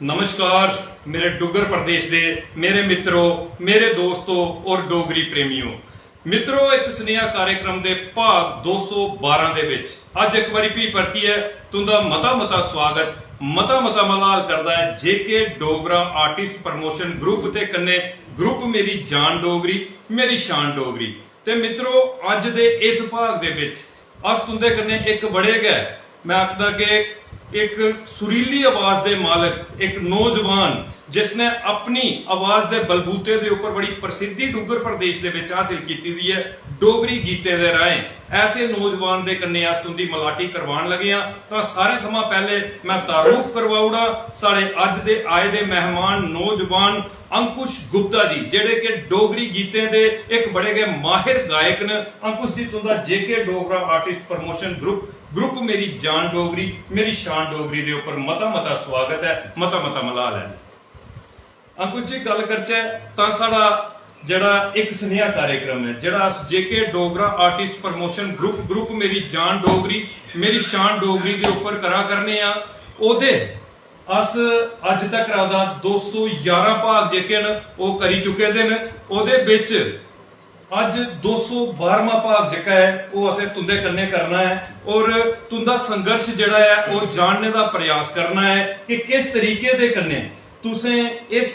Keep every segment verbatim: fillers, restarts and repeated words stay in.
नमस्कार मेरे डुग्गर प्रदेश दे मेरे मित्रो, मेरे दोस्तो और डोगरी प्रेमियो। मित्रो, इक सनेहा कार्यक्रम दे भाग दो सौ बारां दे विच अज्ज इक बारी फ्ही परतियै तुंदा मता मता स्वागत, मता मता मलाल करदा ऐ जेके डोगरा आर्टिस्ट प्रमोशन ग्रुप ते कन्नै ग्रुप मेरी जान डोगरी, मेरी शान डोगरी। ते मित्रो, अज्ज दे इस भाग दे विच अस तुंदे कन्नै इक बड़े गै, मैं आखदा कि इक सुरीली आवाज दे मालक, इक नौजवान जिसने अपनी आवाज दे बलबूते दे उप्पर बड़ी प्रसिद्धि डुग्गर प्रदेश दे विच हासिल कीती दी ऐ डोगरी गीतें दे राहें, ऐसे नौजवान दे कन्नै अस तुंदी मलाटी करवान लगे आं। तां सारें थमां पैह्ले मैं तारुफ करवा ओड़ां साढ़े अज्ज दे आए दे मेहमान नौजवान अंकुश गुप्ता जी, जेह्ड़े कि डोगरी गीतें दे इक बड़े गै माहिर गायक न। अंकुश जी, तुंदा JK Dogra artist promotion group, group मेरी जान डोगरी, मेरी शान डोगरी दे उप्पर मता मता स्वागत ऐ, मता मता मलाल ऐ। अंकुश जी, गल्ल करचै तां साढ़ा जेह्ड़ा इक सनेहा कार्यक्रम ऐ, जेह्ड़ा अस JK Dogra artist promotion group, group मेरी जान डोगरी, मेरी शान डोगरी दे उप्पर करा करने आं, ओह्दे अस अज्ज तक दा दो सौ ञारां भाग जेह्के न, ओह् करी चुके दे न। ओह्दे बिच अज्ज दो सौ बारहवां भाग जेह्का ऐ, ओह् असें तुंदे कन्नै करना ऐ और तुंदा संघर्ष जेह्ड़ा ऐ, ओह् जानने दा प्रयास करना ऐ कि किस तरीके दे कन्नै तुसें इस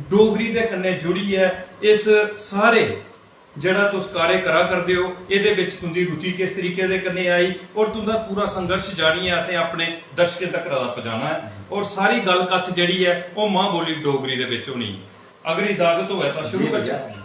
डोगरी दे कन्नै जुड़ियै इस सारे जेह्ड़ा तुस कार्य करा करदे ओ, एह्दे बिच तुंदी रुचि किस तरीके दे कन्नै आई और तुंदा पूरा संघर्ष जानियै असें अपने दर्शकें तक दा पजाना ऐ। और सारी गल्ल कत्थ जेह्ड़ी ऐ, ओह् मां बोली डोगरी दे बिच होनी ऐ। अगर इजाजत होऐ तां शुरू जी करचै। भैया।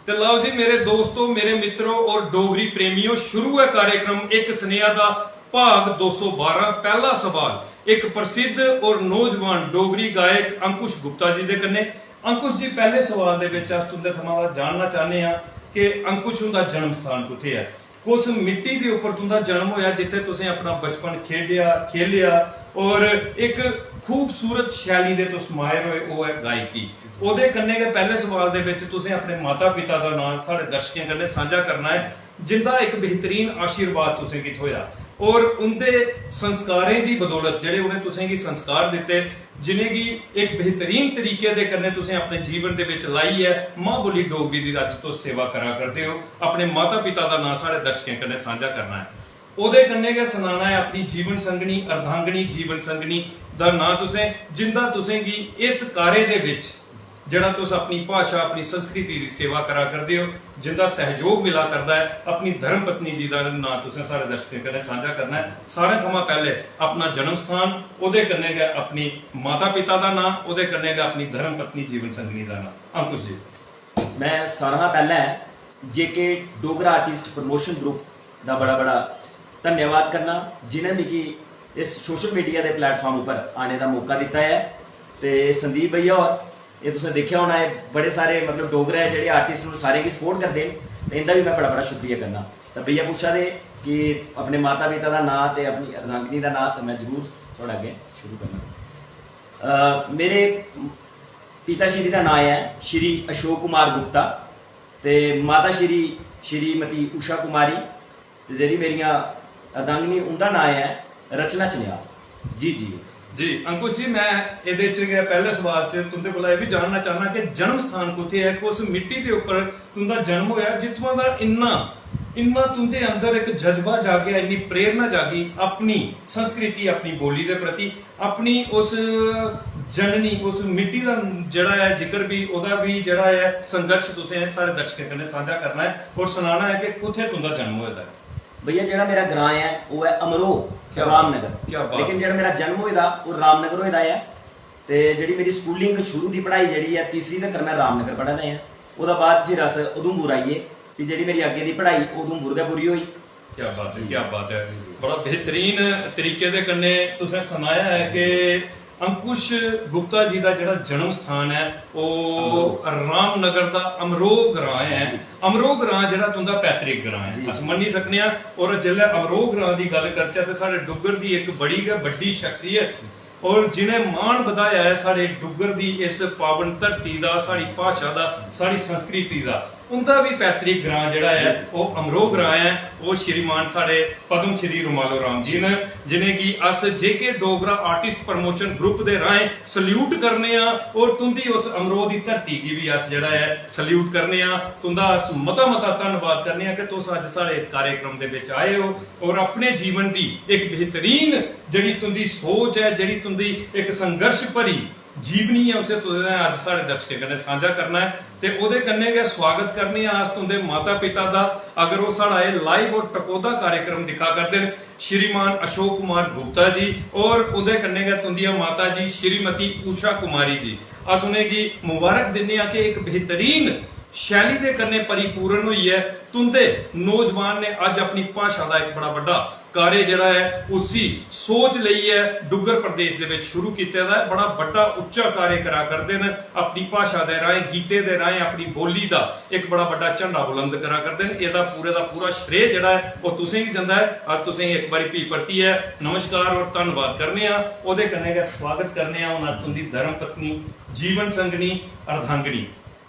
ते लओ जी मेरे दोस्तो, मेरे मित्रो और डोगरी प्रेमियो, शुरू ऐ कार्यक्रम इक सनेहा दा भाग दो सौ बारां। पैह्ला सवाल इक प्रसिद्ध और नौजवान डोगरी गायक अंकुश गुप्ता जी दे कन्नै। अंकुश जी, पैह्ले सवाल दे बिच अस तुंदे थमां दा जानना चाह्ने आं कि अंकुश हुंदा जन्म स्थान कुत्थै ऐ? कुस मिट्टी दे उप्पर तुंदा जन्म होया जित्थै तुसें अपना बचपन खेढेआ, खेलेआ और इक खूबसूरत शैली दे तुस माहिर होए, ओह् ऐ गायकी। ओह्दे कन्नै गै पैह्ले सवाल दे बिच तुसें अपने माता-पिता दा नांऽ साढ़े दर्शकें कन्नै सांझा करना ऐ, जिंदा इक बेहतरीन आशीर्वाद तुसें गी थ्होया और उंदे संस्कारें दी बदौलत, जेह्ड़े उ'नें तुसें गी संस्कार दित्ते, जिनेंगी इक बेहतरीन तरीके दे कन्नै तुसें अपने जीवन दे बिच लाइयै मां बोली डोगरी दी अज्ज तुस सेवा करा करदे ओ। अपने माता-पिता दा नांऽ साढ़े दर्शकें कन्नै सांझा करना ऐ। ओह्दे कन्नै गै सनाना ऐ अपनी जीवन संगनी, अर्धांगिनी जीवन संगनी दा नांऽ तुसें, जिंदा तुसें गी इस कार्य दे बिच जेह्ड़ा तुस अपनी भाशा, अपनी संस्कृति दी सेवा करा करदे ओ, जिंदा सैहयोग मिला करदा ऐ, अपनी धर्म पत्नी जी दा नांऽ तुसें साढ़े दर्शकें कन्नै सांझा करना ऐ। सारें थमां पैह्ले अपना जन्म स्थान, ओह्दे कन्नै गै अपनी माता-पिता दा नांऽ, ओह्दे कन्नै गै अपनी धर्म पत्नी जीवन संगनी दा नांऽ। अंकुश जी। मैं सारें शा पैह्लें जेके डोगरा आर्टिस्ट प्रमोशन ग्रुप दा बड़ा बड़ा धन्यवाद करना, जिनें मिगी इस सोशल मीडिया दे प्लेटफार्म उप्पर आने दा मौका दित्ता ऐ। ते संदीप भैया होर, एह् तुसें दिक्खेआ होना, एह् बड़े सारे, मतलब, डोगरा जेह्ड़े आर्टिस्ट न, सारें गी सपोर्ट करदे न, ते इंदा बी मैं बड़ा बड़ा शुक्रिया करना। ते भैया पुच्छा दे कि अपने माता पिता दा नांऽ ते अपनी अर्धांगिनी दा नांऽ, ते मैं जरूर थुआढ़े अग्गें शुरू करना। अ, मेरे पिता श्री दा नांऽ ऐ श्री अशोक कुमार गुप्ता ते माता श्री श्रीमती उषा कुमारी, ते जेह्ड़ी मेरियां अर्धांगिनी, उं'दा नांऽ ऐ रचना चन्याल। जी, जी। जी, अंकुश जी, मैं एह्दे च गै पैह्ले सवाल च तुं'दे कोला एह् बी जानना चाह्न्नां कि जन्म स्थान कुत्थै ऐ, कुस मिट्टी दे उप्पर तुं'दा जन्म होएआ, जित्थुआं दा इन्ना, इन्ना तुं'दे अंदर इक जज्बा जागेआ, इन्नी प्रेरणा जागी अपनी संस्कृति, अपनी बोली दे प्रति, अपनी उस जननी, उस मिट्टी दा जेह्ड़ा ऐ जिक्र बी, ओह्दा बी जेह्ड़ा ऐ संघर्ष तुसें साढ़े दर्शकें कन्नै सांझा करना ऐ और सनाना ऐ कि कुत्थै तुं'दा जन्म होए दा ऐ। भैया, जेह्ड़ा मेरा ग्रांऽ ऐ, ओह् ऐ अमरोह, क्या बात, रामनगर। क्या बात। लेकिन जेह्ड़ा मेरा जन्म होए दा, ओह् रामनगर होए दा ऐ। ते जेह्ड़ी मेरी स्कूलिंग, शुरू दी पढ़ाई जेह्ड़ी ऐ, तीसरी तक्कर मैं रामनगर पढ़ा दा ऐ। ओह्दे बाद फिर अस उधमपुर आई गे। फिर जेह्ड़ी मेरी अग्गें दी पढ़ाई, ओह् उधमपुर गै पूरी होई। क्या बात है, जी। क्या बात है। जी। बड़ा बेहतरीन तरीके दे कन्नै तुसें सनाया ऐ कि अंकुश गुप्ता जी दा जेह्ड़ा जन्म स्थान ऐ, ओह् अमरोह। रामनगर दा अमरोह ग्रां ऐ। जी। अमरोह ग्रां जेह्ड़ा तुं'दा पैतृक ग्रां ऐ, जी। अस मन्नी सकने आं। और जिसलै अमरोह ग्रां दी गल्ल करचै ते साढ़े डुग्गर दी इक बड़ी गै बड्डी शख्सियत और जि'नें मान बधाया ऐ साढ़े डुग्गर दी इस पावन धरती दा, साढ़ी भाशा दा, साढ़ी संस्कृति दा, उंदा बी पैतृक ग्रां जेह्ड़ा ऐ, ओह् अमरोह ग्रां ऐ। ओह् श्रीमान साढ़े पद्म श्री रुमालो राम जी न, जिनेंगी अस JK Dogra artist promotion group दे राहें सल्यूट करने आं और तुंदी उस अमरोह दी धरती गी बी अस जेह्ड़ा ऐ सल्यूट करने आं। तुंदा अस मता मता धन्नवाद करने आं कि तुस अज्ज साढ़े इस कार्यक्रम दे बिच आए हो और अपने जीवन दी इक बेहतरीन जेह्ड़ी तुंदी सोच ऐ, जेह्ड़ी तुंदी इक संघर्ष भरी जीवनी ऐ, उसे तुसें अज्ज साढ़े दर्शकें कन्नै सांझा करना ऐ। ते ओह्दे कन्नै गै स्वागत करने आं अस तुंदे माता पिता दा। अगर ओह् साढ़ा एह् लाइव और टकोह्दा कार्यक्रम दिक्खा करदे न, श्रीमान अशोक कुमार गुप्ता जी और ओह्दे कन्नै गै तुंदियां माता जी श्रीमती उषा कुमारी जी, अस उ'नेंगी मुबारक दिन्ने आं कि इक बेहतरीन शैली दे कन्नै परिपूर्ण होइयै तुंदे नौजवान ने अज्ज अपनी भाशा दा इक बड़ा बड्डा कार्य जेह्ड़ा ऐ उसी सोच लेइयै डुग्गर प्रदेश दे बिच शुरू कीते दा ऐ। बड़ा बड्डा उच्चा कार्य करा करदे न, अपनी भाशा दे राहें, गीतें दे राहें अपनी बोली दा इक बड़ा बड्डा झंडा बुलंद करा करदे न। एह्दा पूरे दा पूरा श्रेय जेह्ड़ा ऐ ओह् तुसेंगी जंदा ऐ। अस तुसेंगी इक बारी फ्ही परतियै नमस्कार और धन्नवाद करने आं। ओह्दे कन्नै गै स्वागत करने आं हून अस तुंदी धर्म पत्नी, जीवन संगनी, अर्धांगिनी,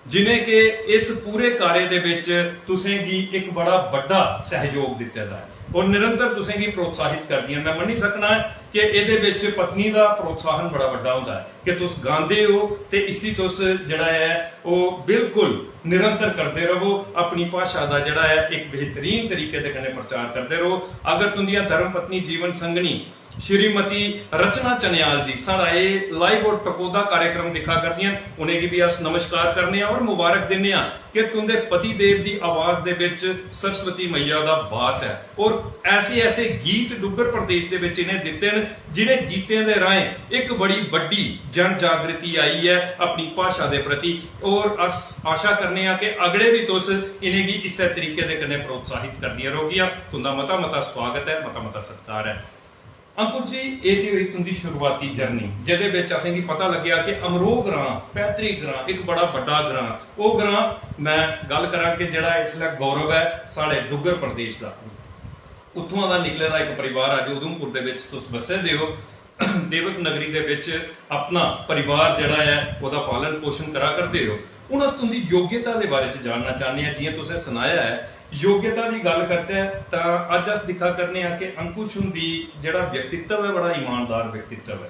जिनें के इस पूरे कार्य दे बिच तुसेंगी इक बड़ा बड्डा सहयोग दित्ते दा ऐ और निरंतर तुसेंगी प्रोत्साहित करदियां। मैं मन्नी सकना ऐ कि एह्दे बिच पत्नी दा प्रोत्साहन बड़ा बड्डा होंदा ऐ कि तुस गांदे हो ते इसी तुस जेह्ड़ा ऐ ओह् बिल्कुल निरंतर करदे रवो, अपनी भाशा दा जेह्ड़ा ऐ इक बेहतरीन तरीके दे कन्नै प्रचार करदे रवो। अगर तुंदियां धर्म पत्नी जीवन संगनी श्रीमती रचना चनियाल जी साढ़ा एह् लाइव और टकोह्दा कार्यक्रम दिक्खा करदियां न, उ'नेंगी बी अस नमस्कार करने आं और मुबारक दिन्ने आं कि तुंदे पति देव दी आवाज दे बिच सरस्वती मैया दा वास ऐ और ऐसे ऐसे गीत डुग्गर प्रदेश दे बिच इ'नें दित्ते न जि'नें गीतें दे राहें इक बड़ी बड्डी जन जागृति आई ऐ अपनी भाशा दे प्रति। और अस आशा करने आं कि अगड़े बी तुस इ'नेंगी इस्सै तरीके दे कन्नै प्रोत्साहित करदियां रौह्गियां। तुंदा मता मता स्वागत ऐ, मता मता सत्कार ऐ। अंकुश जी, एह् ते होई तुंदी शुरुआती जर्नी, जेह्दे बिच असेंगी पता लग्गेआ कि अमरोह ग्रां, पैतृक ग्रां, इक बड़ा बड्डा ग्रां, ओह् ग्रां, मैं गल्ल करां कि जेह्ड़ा इसलै गौरव ऐ साढ़े डुग्गर प्रदेश दा, उत्थुआं दा निकले दा इक परिवार अज्ज उधमपुर दे बिच तुस बस्से दे ओ, देवक नगरी दे बिच अपना परिवार जेह्ड़ा ऐ ओह्दा पालन पोषण करा करदे ओ। हून अस तुंदी योग्यता दे बारे च जानना चाहन्ने आं। जि'यां तुसें सनाया ऐ, योग्यता दी गल्ल करचै तां अज्ज अस दिक्खा करने आं कि अंकुश हुंदी जेह्ड़ा व्यक्तित्व ऐ, बड़ा ईमानदार व्यक्तित्व ऐ।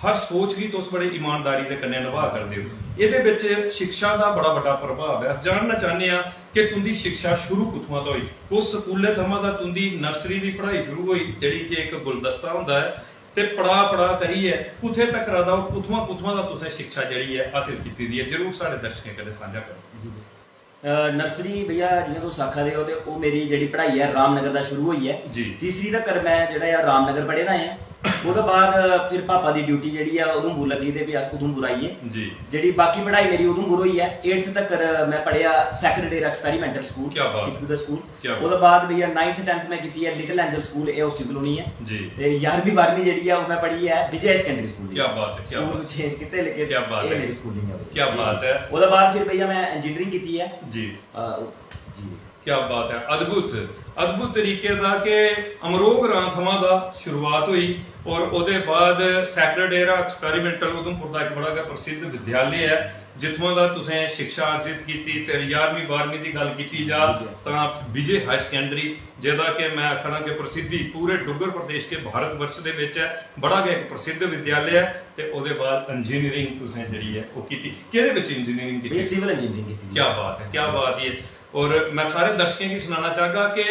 हर सोच गी तुस बड़े ईमानदारी दे कन्नै नभा करदे ओ। एह्दे बिच शिक्षा दा बड़ा बड्डा प्रभाव ऐ। अस जानना चाहन्ने आं कि तुंदी शिक्षा शुरू कुत्थुआं दा होई, कुस स्कूलै थमां दा तुंदी नर्सरी दी पढ़ाई शुरू होई, जेह्ड़ी कि इक गुलदस्ता होंदा ऐ, ते पड़ा पड़ा करियै कुत्थै तक्कर दा और कुत्थुआं कुत्थुआं दा तुसें शिक्षा जेह्ड़ी ऐ हासल कीती दी ऐ, जरूर साढ़े दर्शकें कन्नै सांझा करो। जी। अ, नर्सरी भैया, जि'यां तुस आखा दे ओ, ते ओह् मेरी जेह्ड़ी पढ़ाई ऐ, रामनगर दा शुरू होई ऐ। जी। तीसरी तक्कर मैं जेह्ड़ा ऐ, रामनगर पढ़े दा ऐ। ओह्दे बाद फिर पापा दी ड्यूटी जेह्ड़ी ऐ, उधमपुर लग्गी, ते फ्ही अस उधमपुर आई गे। जी। जेह्ड़ी बाकी पढ़ाई मेरी उधमपुर होई ऐ। एट्थ तक्कर मैं पढ़ेआ सैक्रेड डेरा एक्सपेरिमेंटल स्कूल, क्या बात। टिप्पू दा स्कूल। क्या बात। ओह्दे बाद भैया नाइन्थ टैन्थ मैं कीती ऐ लिटिल एंजल स्कूल, एह् ओसी कलोनी ऐ। जी। ते ञारमीं बारमीं जेह्ड़ी ऐ, ओह् मैं पढ़ी ऐ विजय सेकेंडरी स्कूल। क्या बात है, क्या स्कूल बात। चेंज कीते, लेकिन क्या बात एह् है। मेरी स्कूलिंग ऐ। क्या बात है। ओह्दे बाद फिर भैया मैं इंजीनियरिंग कीती ऐ। जी। अ, जी। क्या बात है, अद्भुत, अद्भुत तरीके दा कि अमरोह ग्रां थमां दा शुरुआत होई और ओह्दे बाद सैक्रेड डेरा एक्सपेरिमेंटल उधमपुर दा इक बड़ा गै प्रसिद्ध विद्यालय ऐ, जित्थुआं दा तुसें शिक्षा अर्जित कीती। फिर ञारमीं बारमीं दी गल्ल कीती जा तां विजय हायर सेकेंडरी, जेह्दा कि मैं आखना कि प्रसिद्धि पूरे डुग्गर प्रदेश के भारत वर्ष दे बिच ऐ, बड़ा गै इक प्रसिद्ध विद्यालय ऐ। ते ओह्दे बाद इंजीनियरिंग तुसें जेह्ड़ी ऐ ओह् कीती। केह्दे बिच इंजीनियरिंग कीती? सिविल इंजीनियरिंग कीती। क्या बात है, क्या बात है। और मैं सारे दर्शकें गी सनाना चाहगा कि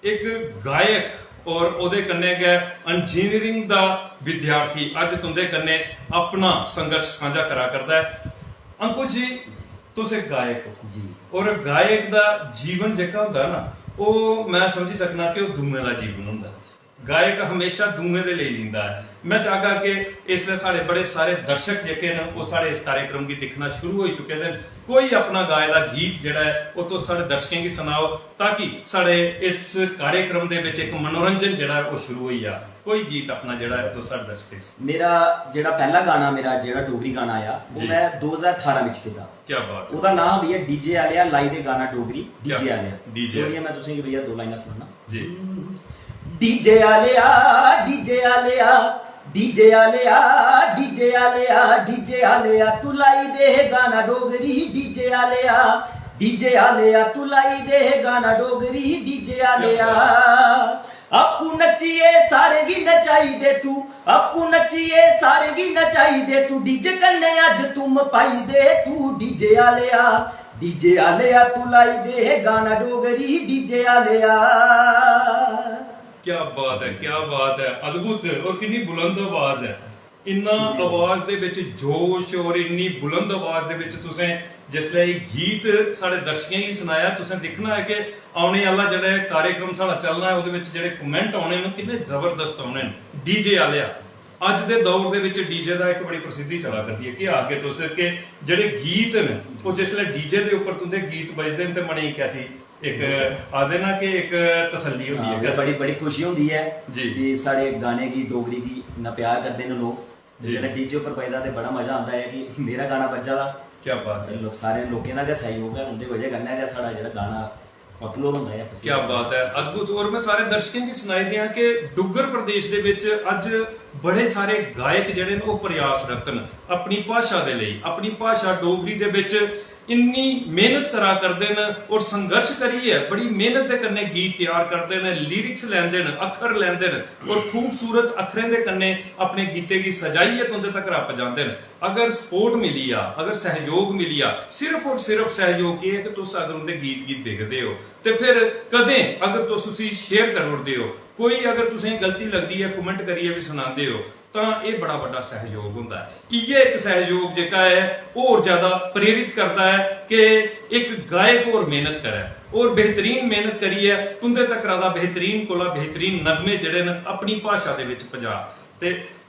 इक गायक और ओह्दे कन्नै गै इंजीनियरिंग दा विद्यार्थी अज्ज तुंदे कन्नै अपना संघर्ष सांझा करा करदा ऐ। अंकुश जी, तुस इक गायक हो। जी। और गायक दा जीवन जेह्का होंदा ना, ओह् मैं समझी सकना कि ओह् दुएं दा जीवन होंदा। गायक हमेशा दुएं दे लेई जींदा ऐ। मैं चाहगा कि इसलै साढ़े बड़े सारे दर्शक जेह्के न, ओह् साढ़े इस कार्यक्रम गी दिक्खना शुरू होई चुके दे न। कोई अपना गाए दा गीत जेह्ड़ा ऐ, ओह् तुस साढ़े दर्शकें गी सनाओ, ताकि साढ़े इस कार्यक्रम दे बिच इक मनोरंजन जेह्ड़ा ऐ, ओह् शुरू होई जा। कोई गीत अपना जेह्ड़ा ऐ, तुस साढ़े दर्शकें गी सनाओ। मेरा जेह्ड़ा पैह्ला गाना, मेरा जेह्ड़ा डोगरी गाना आया, ओह् जी। मैं दो ज्हार ठारां बिच कीता। क्या बात है। ओह्दा नांऽ भैया डीजे आलेआ, लाई दे गाना डोगरी, क्या डीजे आलेआ। डीजे। चलिए, मैं तुसेंगी भैया दो लाइनां सनाना। जी। डीजे आलेआ, डीजे आलेआ, डीजे आलेआ, डीजे आलेआ, डीजे आलेआ, तू लाई दे गाना डोगरी, डीजे आलेआ। डीजे आलेआ, तू लाई दे गाना डोगरी डीजे आलेआ। अप्पू नच्चिए सारे गी नचाई दे तू, अप्पू नच्चिए सारे गी नचाई दे तू, डीजे कन्ने अज्ज तुम पाई दे तू डीजे आलेआ। डीजे आलेआ, तू लाई दे गाना डोगरी डीजे आलेआ। क्या बात है, क्या बात है, अद्भुत। और कितनी बुलंद आवाज है। इन्ना आवाज दे विच जोश और इन्नी बुलंद आवाज दे विच तुसें जिसलै एह् गीत साढ़े दर्शकें गी सनाया, तुसें दिक्खना ऐ कि औने आह्ला जेह्ड़ा कार्यक्रम साढ़ा चलना ऐ, ओह्दे विच जेह्ड़े comment औने न, किन्ने जबरदस्त औने न। डीजे आलेआ, अज्ज दे दौर दे विच डीजे दा इक बड़ी प्रसिद्धि चला करदी ऐ। केह् आखगे तुस कि जेह्ड़े गीत न, ओह् जिसलै डीजे दे उप्पर तुं'दे गीत बजदे न ते मनै गी कैसी इक आखदे ना कि इक तसल्ली होंदी ऐ। बड़ी बड़ी खुशी होंदी ऐ जी। कि साढ़े गाने गी, डोगरी गी इन्ना प्यार करदे न लोक। ते जी। जेल्लै डीजे उप्पर बजदा ते बड़ा मजा आंदा ऐ कि मेरा गाना बज्जा दा। क्या बात है। ते लोक, सारे लोकें दा गै सैह्योग ऐ, उं'दी बजह कन्नै गै साढ़ा जेह्ड़ा गाना पॉपुलर होंदा ऐ, प्रसिद्ध क्या होंदा ऐ। बात है, अद्भुत। और मैं सारे दर्शकें गी सनाई देआं कि डुग्गर प्रदेश दे विच अज्ज बड़े सारे गायक जेह्ड़े न, ओह् प्रयासरत न अपनी भाशा दे लेई, अपनी भाशा डोगरी दे विच इन्नी मेहनत करा करदे न और संघर्ष करियै बड़ी मेहनत दे कन्नै गीत त्यार करदे न, लिरिक्स लैंदे न, अक्खर लैंदे न और खूबसूरत अक्खरें दे कन्नै अपने गीतें गी सजाइयै तुं'दे तक्कर पजांदे न। अगर सपोर्ट मिली जा, अगर सैहयोग मिली जा, सिर्फ और सिर्फ सैहयोग केह् ऐ कि तुस अगर उं'दे गीत गी दिखदे ओ ते फिर कदें अगर तुस उसी शेयर करी ओड़दे ओ, कोई अगर तुसें गलती लगदी ऐ, कमेंट करियै बी सनांदे ओ, तां एह् बड़ा बड्डा सैहयोग होंदा ऐ। इ'यै इक सैहयोग जेह्का ऐ, होर ज्यादा प्रेरित करदा ऐ कि इक गायक होर मेहनत करै और बेहतरीन मेहनत करियै तुं'दे तक्करा दा बेहतरीन कोला बेहतरीन नगमे जेह्ड़े न, अपनी भाशा दे विच पजा। ते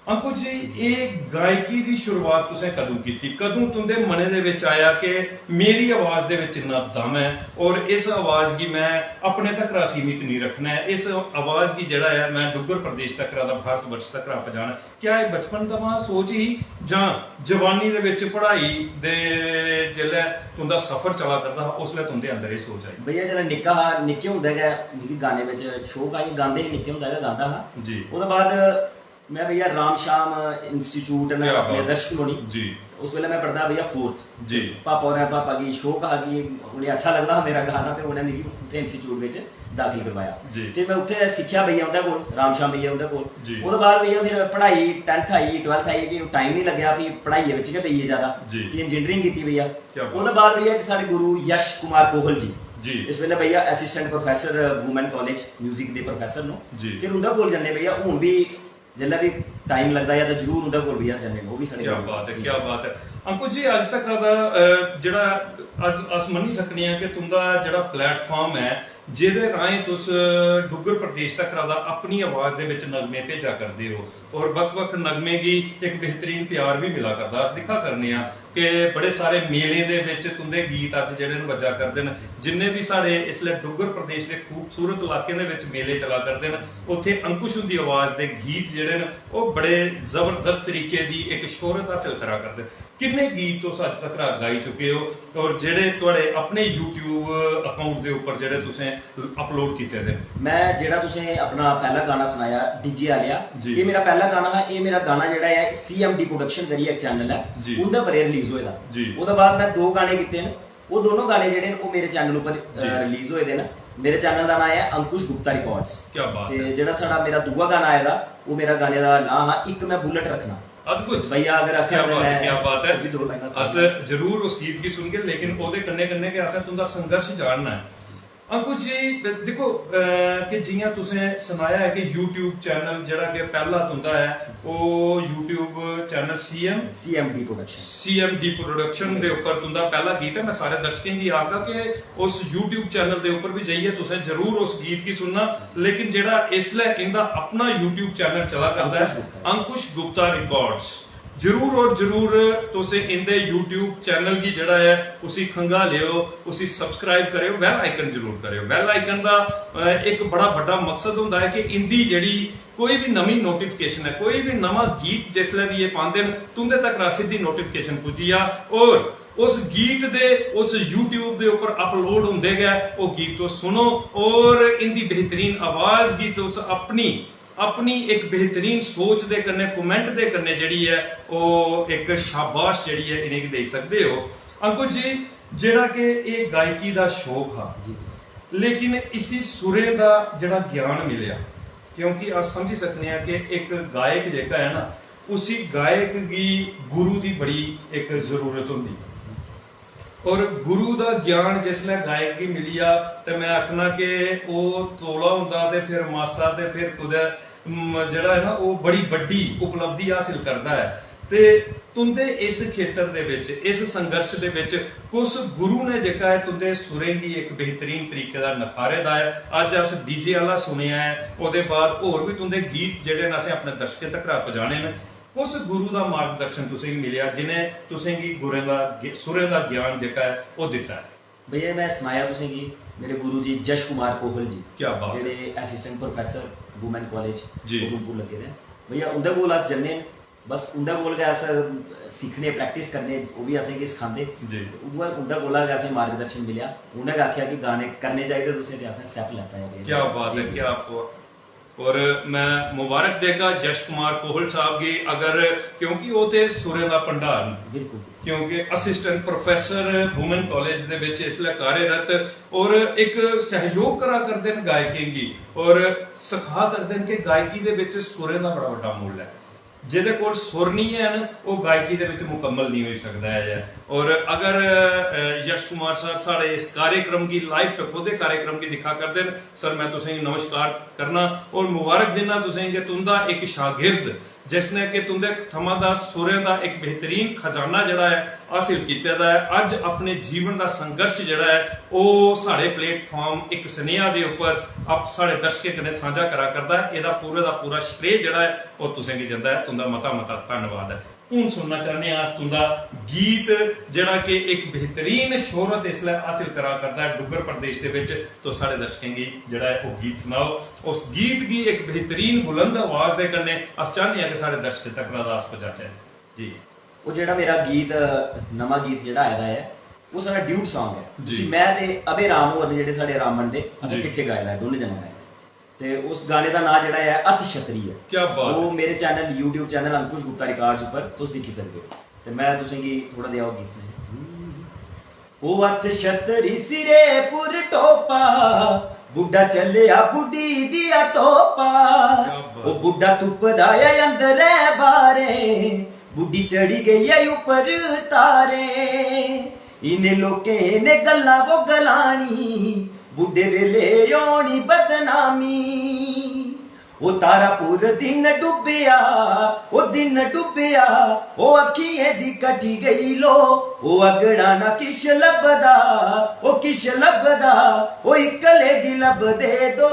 अंकुश जी, एह् गायकी दी शुरुआत तुसें कदूं कीती? कदूं तुं'दे मनै दे विच आया कि मेरी आवाज दे विच इन्ना दम ऐ और इस आवाज गी मैं अपने तक्करा सीमित नेईं रक्खना ऐ, इस आवाज गी जेह्ड़ा ऐ, मैं डुग्गर प्रदेश तक्करा दा, भारत वर्ष तक्करा पजाना? क्या एह् बचपन थमां सोच ही जां जवानी दे विच पढ़ाई दे जेल्लै तुं'दा सफर चला करदा हा, उसलै तुं'दे अंदर एह् सोच आई? भैया, जेल्लै निक्का हा, निक्के होंदे गै मिगी गाने बिच शौक हा, गांदे हे, निक्के होंदा गै गांदा हा। जी। ओह्दे बाद मैं भैया राम श्याम इंस्टीट्यूट न क्या अपने बात। आदर्श कॉलोनी। जी। उस बेल्लै मैं पढ़दा हा भैया फोर्थ। जी। पापा होरें, पापा गी शौक हा कि उ'नें अच्छा लगदा हा मेरा गाना, ते उ'नें मिगी उत्थै इंस्टीट्यूट बिच दाखल करवाया। जी। ते मैं उत्थै सिक्खेआ भैया उं'दे कोल, राम श्याम भैया उं'दे कोल। जी। ओह्दे बाद भैया फिर पढ़ाई, टैंथ आई, ट्वैल्थ आई, कि टाइम नहीं लग्गेआ, फ्ही पढ़ाई बिच गै पेई गे ज्यादा। जी। फ्ही इंजीनियरिंग कीती भैया। क्या बात। ओह्दे बाद भैया इक साढ़े गुरु यश कुमार कोहल जी। जी। इस बेल्लै भैया assistant professor women college music दे प्रोफेसर न। जी। फिर उं'दे कोल जन्ने भैया, हून भी जेल्लै भी टाइम लगदा ऐ तां जरूर उं'दे कोल बी अस जन्ने, ओह् बी साढ़े क्या कोल। बात है, जी। क्या बात है। अंकुश जी, अज्ज तक दा, अ, जेह्ड़ा अस, अस मन्नी सकने आं कि तुं'दा जेह्ड़ा प्लेटफार्म ऐ, जेह्दे राहें तुस डुग्गर प्रदेश तक दा अपनी आवाज दे विच नगमे भेजा करदे ओ और बक्ख-बक्ख नगमे गी इक बेहतरीन प्यार भी मिला करदा। अस दिक्खा करने आं कि बड़े सारे मेलें दे विच तुं'दे गीत अज्ज जेह्ड़े न बज्जा करदे न। जिन्ने भी साढ़े इसलै डुग्गर प्रदेश दे खूबसूरत इलाकें दे विच मेले चला करदे न, उत्थे अंकुश हुंदी आवाज दे गीत जेह्ड़े न, ओह् बड़े जबरदस्त तरीके दी इक शोहरत हासल करा करदे न। किन्ने गीत तुस अज्ज तक गाई चुके ओ और जेह्ड़े थुआढ़े अपने YouTube account दे उप्पर जेह्ड़े तुसें अपलोड कीते दे न? मैं जेह्ड़ा तुसें अपना पैह्ला गाना सनाया, डीजे आलेआ, जी। एह् मेरा पैह्ला गाना हा। एह् मेरा गाना जेह्ड़ा ऐ, सीएमडी प्रोडक्शन करियै इक चैनल ऐ, जी। उं'दे पर एह् रिलीज होए दा। जी। ओह्दे बाद मैं दो गाने कीते न, ओह् दोनों गाने जेह्ड़े न, ओह् मेरे चैनल उप्पर, जी। अ, रिलीज होए दे न। मेरे चैनल दा नांऽ ऐ अंकुश गुप्ता रिकॉर्ड्स। क्या बात ते ऐ। जेह्ड़ा साढ़ा, मेरा दूआ गाना आए दा, ओह् मेरा गाने दा नांऽ हा इक मैं बुलेट रखना। अद्भुत। भैया अगर आखै क्या ते बात है, मैं क्या बात है। ओह् बी दो लाइनां अस सनाना। जरूर उस गीत गी सुनगे, लेकिन ओह्दे कन्नै कन्नै गै असें तुं'दा संघर्ष जानना ऐ। अंकुश जी, दिक्खो, अ, कि जि'यां तुसें सनाया ऐ कि YouTube चैनल जेह्ड़ा कि पैह्ला तुं'दा ऐ, ओह् YouTube channel CM CMD production. CMD production दे उप्पर तुं'दा पैह्ला गीत ऐ। मैं सारे दर्शकें गी आखगा कि उस YouTube चैनल दे उप्पर बी जाइयै तुसें जरूर उस गीत गी सुनना, लेकिन जेह्ड़ा इसलै इं'दा अपना YouTube चैनल चला करदा ऐ, अंकुश गुप्ता। अंकुश गुप्ता रिकॉर्ड्स, जरूर और जरूर तुस इं'दे YouTube चैनल गी जेह्ड़ा ऐ, उसी खंगालेओ, उसी सब्सक्राइब करेओ, बेल आइकन जरूर करेओ। बेल आइकन दा, अ, इक बड़ा बड्डा मकसद होंदा ऐ कि इं'दी जेह्ड़ी कोई बी नमीं नोटिफिकेशन ऐ, कोई बी नमां गीत जिसलै बी एह् पांदे न, तुं'दे तक सिद्धी नोटिफिकेशन पुज्जी जा और उस गीत दे, उस YouTube दे उप्पर अपलोड होंदे गै ओह् गीत तुस सुनो और इं'दी बेहतरीन आवाज गी तुस अपनी, अपनी इक बेहतरीन सोच दे कन्नै, कमेंट दे कन्नै जेह्ड़ी ऐ, ओह् इक शाबाश जेह्ड़ी ऐ, इ'नेंगी देई सकदे ओ। अंकुश जी, जेह्ड़ा कि एह् गायकी दा शौक हा, लेकिन इसी सुरें दा जेह्ड़ा ज्ञान मिलेआ, क्योंकि अस समझी सकने आं कि इक गायक जेह्का ऐ ना, उसी गायक गी गुरु दी बड़ी इक जरूरत होंदी ऐ। और गुरु दा ज्ञान जिसलै गायक गी मिली जा, ते मैं आखना कि ओह् तौला होंदा ते फिर मासा ते फिर कुतै, म, जेह्ड़ा ऐ ना, ओह् बड़ी बड्डी उपलब्धि हासिल करदा ऐ। ते तुं'दे इस खेतर दे बिच, इस संघर्ष दे बिच कुस गुरु ने जेह्का ऐ तुं'दे सुरें गी इक बेहतरीन तरीके दा नखारे दा ऐ? अज्ज अस डीजे आह्ला सुनेआ ऐ, ओह्दे बाद होर बी तुं'दे गीत जेह्ड़े न असें अपने दर्शकें तक्कर पजाने न। कुस गुरु दा मार्गदर्शन तुसेंगी मिलेआ जि'नें तुसेंगी गुरें दा गे-, सुरें दा ज्ञान जेह्का ऐ ओह् दित्ता ऐ? भैया, मैं सनाया तुसेंगी, मेरे गुरु जी यश कुमार कोहल जी, क्या बात है। जेह्ड़े असिस्टेंट प्रोफेसर वुमेन कॉलेज जी। उधमपुर लग्गे दे न। भैया, उं'दे कोल अस जन्ने न, बस उं'दे कोल गै अस सिक्खने, प्रैक्टिस करने, ओह् बी असेंगी सखांदे। जी। उ'ऐ उं'दे कोला गै असें मार्गदर्शन मिलेआ। उ'नें गै आखेआ कि गाने करने चाहिदे तुसें, ते असें स्टैप लैता ऐ। क्या बात है, जी। क्या बात। और मैं मुबारक देगा यश कुमार कोहल साहब गी, अगर, क्योंकि ओह् ते सुरें दा भंडार न। बिल्कुल। क्योंकि असिस्टेंट प्रोफेसर वुमेन कॉलेज दे बिच इसलै कार्यरत और इक सहयोग करा करदे न गायकें गी और सखा करदे न कि गायकी दे बिच सुरें दा बड़ा बड्डा मुल्ल ऐ। जेह्दे कोल सुर निं हैन, ओह् गायकी दे बिच मुकम्मल निं होई सकदा ऐ। और अगर, अ, यश कुमार साहब साढ़े इस कार्यक्रम गी, लाइव टकोह्दे कार्यक्रम गी दिक्खा करदे न, सर, मैं तुसेंगी नमस्कार करना और मुबारक दिन्ना तुसेंगी कि तुं'दा इक शागिर्द, जिसने कि तुं'दे थमां दा सुरें दा इक बेहतरीन खजाना जेह्ड़ा ऐ, हासिल कीते दा ऐ, अज्ज अपने जीवन दा संघर्ष जेह्ड़ा ऐ, ओह् साढ़े प्लेटफार्म इक सनेहा दे उप्पर आप साढ़े दर्शकें कन्नै सांझा करा करदा ऐ। एह्दा पूरे दा पूरा श्रेय जेह्ड़ा ऐ, ओह् तुसेंगी जंदा ऐ। तुं'दा मता मता धन्नवाद ऐ। हून सुनना चाह्न्ने आं अस तुं'दा गीत, जेह्ड़ा कि इक बेहतरीन शोहरत इसलै हासिल करा करदा ऐ डुग्गर प्रदेश दे बिच। तुस साढ़े दर्शकें गी जेह्ड़ा ऐ, ओह् गीत सनाओ। उस गीत गी इक बेहतरीन बुलंद आवाज दे कन्नै अस चाह्न्ने आं कि साढ़े दर्शकें तक अस पजाचै। जी। ओह् जेह्ड़ा मेरा गीत, नमां गीत जेह्ड़ा आए दा ऐ, ओह् साढ़ा ड्यूट सांग ऐ। जी। उसी मैं ते अभय राम होर न, जेह्ड़े साढ़े रामन दे, असें जी। किट्ठे गाए दा ऐ, दोनों जने गाए दा ऐ। ते उस गाने दा नांऽ जेह्ड़ा ऐ, अथ छतरी ऐ। क्या बात ओह् है। मेरे channel, YouTube channel Ankush Gupta records उप्पर तुस दिक्खी सकदे ओ। ते मैं तुसेंगी थोह्ड़ा देआ ओह् गीत सनाई। ओ अथ छतरी सिरे पुर टोपा, बुड्ढा चलेआ बुड्ढी दिया तोपा। क्या बात। ओ बुड्ढा तुपदा ऐ अंदरै बारे, बुड्ढी चढ़ी गई ऐ उप्पर तारे। इ'नें लोकें ने गल्लां वो गलानी, बुड्ढे बेले होनी बदनामी। ओ तारा पुर दिन डुब्बेआ, ओ दिन डुब्बेआ, ओ अक्खियें दी कटी गई लो। ओ अगड़ा ना किश लभदा, ओ किश लभदा, ओ इक्कले दी लभदे दो।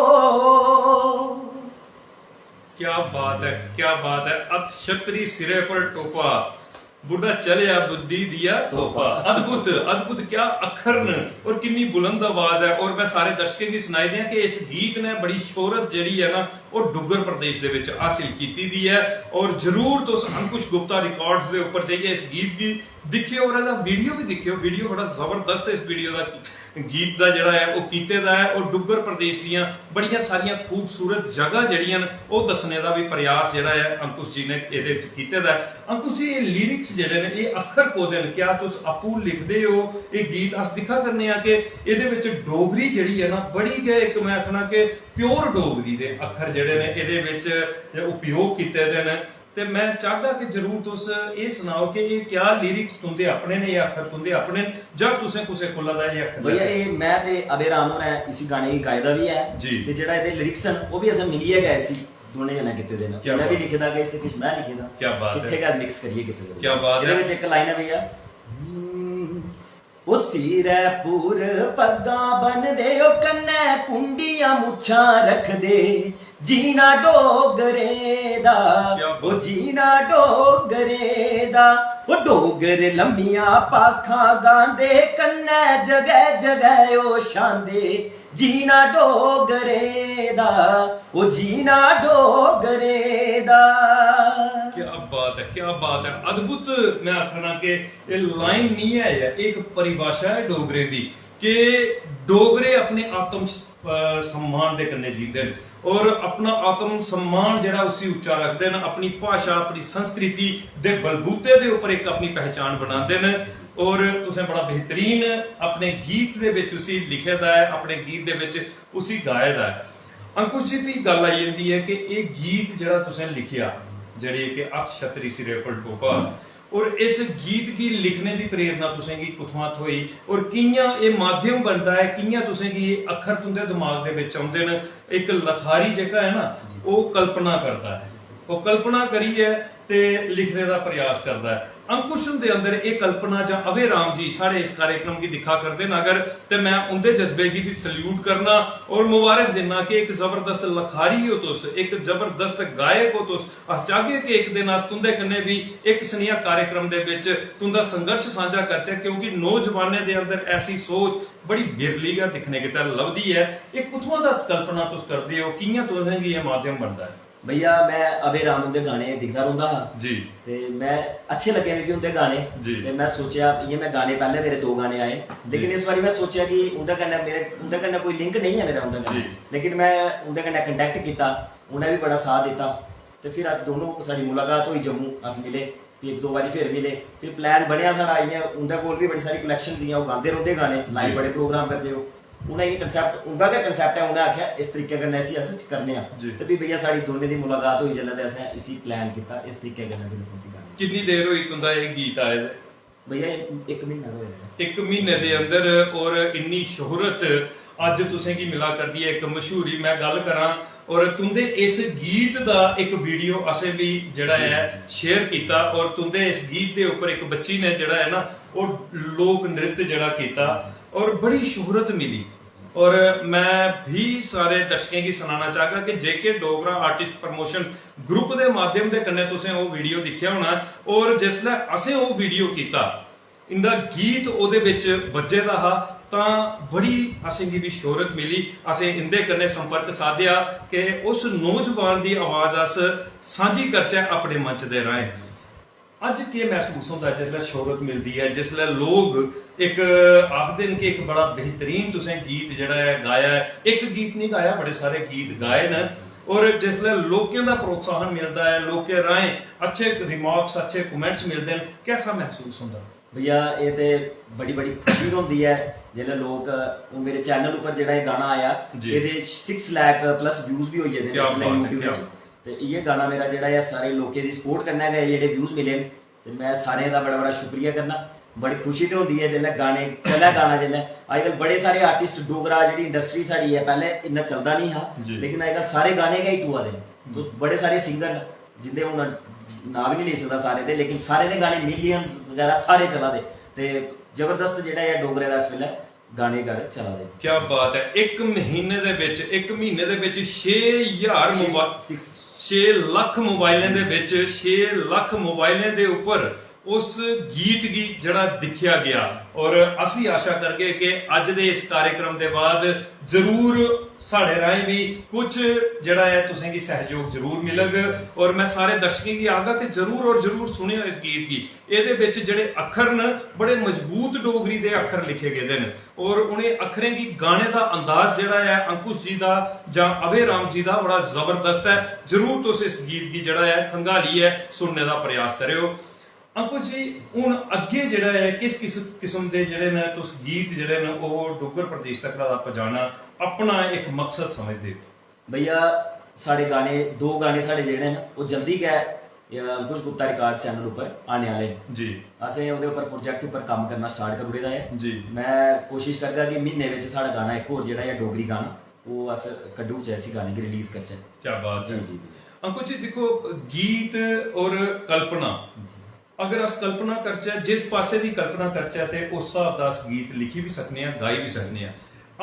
क्या बात है, क्या बात है। अथ छतरी सिरे पर टोपा, बुड्ढा चलेआ बुड्ढी दिया तोपा। तोपा। अद्भुत, अद्भुत, क्या अक्खर न और किन्नी बुलंद आवाज है। और मैं सारे दर्शकें गी सनाई दियां कि इस गीत ने बड़ी शोहरत जेह्ड़ी ऐ ना, ओह् डुग्गर प्रदेश दे विच हासिल कीती दी ऐ। और जरूर तुस अंकुश गुप्ता रिकॉर्ड्स दे उप्पर जाइयै इस गीत गी दिक्खेओ और एह्दा वीडियो भी दिक्खेओ। वीडियो बड़ा जबरदस्त ऐ इस वीडियो दा। गीत दा जेह्ड़ा ऐ ओह् कीते दा ऐ और डुग्गर प्रदेश दियां बड़ियां सारियां खूबसूरत जगह जेह्ड़ियां न ओह् दस्सने दा बी प्रयास जेह्ड़ा ऐ अंकुश जी ने एह्दे च कीते दा ऐ। अंकुश जी, एह् लिरिक्स जेह्ड़े न, एह् अक्खर कोह्दे न? क्या तुस आपूं लिखदे ओ एह् गीत? अस दिक्खा करने आं कि एह्दे बिच डोगरी जेह्ड़ी ऐ ना, बड़ी गै, इक मैं आखना कि प्योर डोगरी दे अक्खर जेह्ड़े न एह्दे बिच उपयोग कीते दे न। ते मैं चाहगा कि जरूर तुस एह् सनाओ कि एह् क्या लिरिक्स तुंदे अपने न, एह् अक्खर तुंदे अपने न, जां तुसें कुसै कोला दा एह् अक्खर भैया, लैते? एह् मैं ते अभय राम होरें इसी गाने गी गाए दा बी ऐ जी। ते जेह्ड़ा एह्दे लिरिक्स न, ओह् बी असें मिलियै गै इसी दोनें जने कीते दे न। क्या उ'नें बी बात। लिखे दा किश ते किश मैं लिखे दा। क्या बात किट्ठे है। गै मिक्स करियै कीते दे न। क्या बात एह्दे है। बिच इक लाइन ऐ भैया, "ओ सिरै पूर पग्गां बनदे, ओ कन्नै कुंडियां मुच्छां रखदे, जीना डोगरे दा, क्या बात। ओ जीना डोगरे दा, ओ डोगर लम्मियां भाखां गांदे, कन्नै जगह जगह ओ छांदे, जीना डोगरे दा, ओ जीना डोगरे दा।" क्या बात है, क्या बात है, अद्भुत। मैं आखना कि एह् लाइन नहीं है, एह् इक परिभाशा ऐ डोगरें दी कि डोगरे अपने आत्म अ, सम्मान दे कन्नै जींदे न और अपना आत्म सम्मान जेह्ड़ा उसी उच्चा रखदे न, अपनी भाशा, अपनी संस्कृति दे बलबूते दे उप्पर इक अपनी पहचान बनांदे न। और तुसें बड़ा बेहतरीन अपने गीत दे बिच उसी लिखे दा ऐ, अपने गीत दे बिच उसी गाए दा ऐ। अंकुश जी, भी गल्ल आई जंदी ऐ कि एह् गीत जेह्ड़ा तुसें लिखेआ, जेह्ड़ी कि अक्ष छतरी सिरे पर टोपा, और इस गीत गी लिखने दी प्रेरणा तुसें गी कुत्थुआं थ्होई और कि'यां एह् माध्यम बनदा ऐ, कि'यां तुसें गी एह् अक्खर तुं'दे दमाग दे बिच औंदे न? इक लखारी जेह्का ऐ ना, ओह् कल्पना करदा ऐ, ओह् कल्पना करियै ते लिखने दा प्रयास करदा ऐ। अंकुश हुंदे अंदर एह् कल्पना जां अभय राम जी साढ़े इस कार्यक्रम गी दिक्खा करदे न अगर, ते मैं उं'दे जज्बे गी बी सल्यूट करना और मुबारक दिन्ना कि इक जबरदस्त लखारी ओ तुस, इक जबरदस्त गायक ओ तुस। अस चाहगे कि इक दिन अस तुं'दे कन्नै बी इक सनेहा कार्यक्रम दे बिच तुं'दा संघर्ष सांझा करचै, क्योंकि नौजवानें दे अंदर ऐसी सोच बड़ी बिरली गै दिक्खने गितै लभदी ऐ। एह् कुत्थुआं दा कल्पना तुस करदे ओ, कि'यां तुसें गी एह् माध्यम बनदा ऐ? भैया, मैं अभय राम उं'दे गाने दिखदा रौंह्दा हा जी। ते मैं, अच्छे लग्गे मिगी उं'दे गाने। जी। ते मैं सोचेआ, इ'यां मैं गाने, पैह्ले मेरे दो गाने आए, लेकिन जी। इस बारी मैं सोचेआ कि उं'दे कन्नै मेरे, उं'दे कन्नै कोई लिंक नेईं ऐ मेरा उं'दे कन्नै, जी। लेकिन मैं उं'दे कन्नै कंटैक्ट कीता, उ'नें बी बड़ा साथ दित्ता। ते फिर अस दोनों, साढ़ी मुलाकात होई जम्मू, अस मिले, फ्ही इक दो बारी फिर मिले, फिर प्लान बनेआ साढ़ा, इ'यां उं'दे कोल बी बड़ी सारी कलैक्शन जि'यां ओह् गांदे रौंह्दे गाने, लाइव जी। बड़े प्रोग्राम करदे ओह्। उ'नें एह् कनसैप्ट, उं'दा गै कनसैप्ट ऐ, उ'नें आखेआ, "इस तरीके कन्नै इसी अस करने आं।" जी। ते फ्ही भैया, साढ़ी दोनें दी मुलाकात होई जिसलै, ते असें इसी प्लान कीता इस तरीके कन्नै, फिर असें इसी गाने। किन्नी देर होई तुं'दा एह् गीत आए दे? भैया, एह् इक म्हीना होए दा ऐ। इक म्हीने दे अंदर, और इन्नी शोहरत अज्ज तुसें गी मिला करदी ऐ, इक मशहूरी। मैं गल्ल करां, और तुं'दे इस गीत दा इक वीडियो असें बी जेह्ड़ा ऐ जी। शेयर कीता, और तुं'दे इस गीत दे उप्पर इक बच्ची ने जेह्ड़ा ऐ ना, ओह् लोक नृत्य जेह्ड़ा कीता, और बड़ी शोहरत मिली। और मैं भी सारे दर्शकें गी सनाना चाहगा कि जेके डोगरा आर्टिस्ट प्रमोशन ग्रुप दे माध्यम दे कन्नै तुसें ओह् वीडियो दिक्खेआ होना, और जिसलै असें ओह् वीडियो कीता, इंदा गीत ओह्दे बिच बज्जे दा हा, तां बड़ी असेंगी बी शोहरत मिली। असें इंदे कन्नै संपर्क साधेआ कि उस नौजवान दी आवाज अस सांझी करचै अपने मंच दे राहें। अज्ज केह् मसूस होंदा जिसलै शोहरत मिलदी ऐ, जिसलै लोग इक आखदे न कि इक बड़ा बेहतरीन तुसें गीत जेह्ड़ा ऐ गाया ऐ, इक गीत नहीं गाया, बड़े सारे गीत गाए न, और जिसलै लोकें दा प्रोत्साहन मिलदा ऐ, लोकें राहें अच्छे रिमार्क्स, अच्छे कमेंट्स मिलदे न, कैसा मसूस होंदा? भैया, एह् ते बड़ी, बड़ी खुशी होंदी ऐ जिसलै लोक, हून मेरे चैनल उप्पर जेह्ड़ा एह् गाना आया, जी। एह्दे सिक्स लैख प्लस व्यूज बी होई गेदे न क्या इसलै बात ऐ, YouTube क्या च। ते इ'यै गाना मेरा जेह्ड़ा ऐ, सारे लोकें दी सपोर्ट कन्नै गै जेह्ड़े व्यूज मिले न, ते मैं सारें दा बड़ा, बड़ा शुक्रिया करना। बड़ी खुशी ते होंदी ऐ जिसलै गाने, चलै गाना जिसलै। अजकल बड़े सारे आर्टिस्ट, डोगरा जेह्ड़ी इंडस्ट्री साढ़ी ऐ, पैह्ले इन्ना चलदा नहीं हा, जी। लेकिन अजकल सारे गाने गै हिट होआ दे न। हम्म। तो बड़े सारे सिंगर न, जिंदे हून नांऽ बी नहीं लेई सकदा सारे दे, लेकिन सारे दे गाने मिलियंस बगैरा सारे चला दे। ते जबरदस्त जेह्ड़ा ऐ डोगरे दा इस बेल्लै गाने गड़ चला दे। क्या बात ऐ। इक महीने दे बिच, इक महीने दे बिच छे ज्हार छे, मोबा-, six। छे लक्ख मोबाइलें दे बिच, छे लक्ख मोबाइलें दे उप्पर उस गीत गी जेह्ड़ा दिक्खेआ गेआ। और अस भी आशा करगे कि अज्ज दे इस कार्यक्रम दे बाद जरूर साढ़े राहें भी कुछ जेह्ड़ा ऐ तुसें गी सहयोग जरूर मिलग। और मैं सारे दर्शकें गी आखगा कि जरूर और जरूर सुनेओ इस गीत गी। एह्दे बिच जेह्ड़े अक्खर न, बड़े मजबूत डोगरी दे अक्खर लिखे गेदे न। और उ'नें अक्खरें गी गाने दा अंदाज जेह्ड़ा ऐ अंकुश जी दा जां अभय राम जी दा, बड़ा जबरदस्त ऐ। जरूर तुस इस गीत गी जेह्ड़ा ऐ खंगालियै सुनने दा प्रयास करेओ। अंकुश जी, हून अग्गें जेह्ड़ा ऐ, किस किस किस्म दे जेह्ड़े न तुस गीत जेह्ड़े न, ओह् डुग्गर प्रदेश तक दा पजाना अपना इक मकसद समझदे ओ? भैया, साढ़े गाने, दो गाने साढ़े जेह्ड़े न, ओह् जल्दी गै, अ, अंकुश गुप्ता रिकॉर्ड्स चैनल उप्पर आने आह्ले न। जी। असें ओह्दे उप्पर, प्रोजेक्ट उप्पर कम्म करना स्टार्ट करी ओड़े दा ऐ। जी। मैं कोशिश करगा कि म्हीने बिच साढ़ा गाना इक होर जेह्ड़ा ऐ डोगरी गाना, ओह् अस कड्ढी ओड़चै, इसी गाने गी रिलीज करचै। क्या बात जी, ऐ। जी, भैया। अंकुश जी, दिक्खो, गीत और कल्पना, जी। अगर अस कल्पना करचै, जिस पासे दी कल्पना करचै, ते उस स्हाब दा अस गीत लिखी बी सकने आं, गाई बी सकने आं।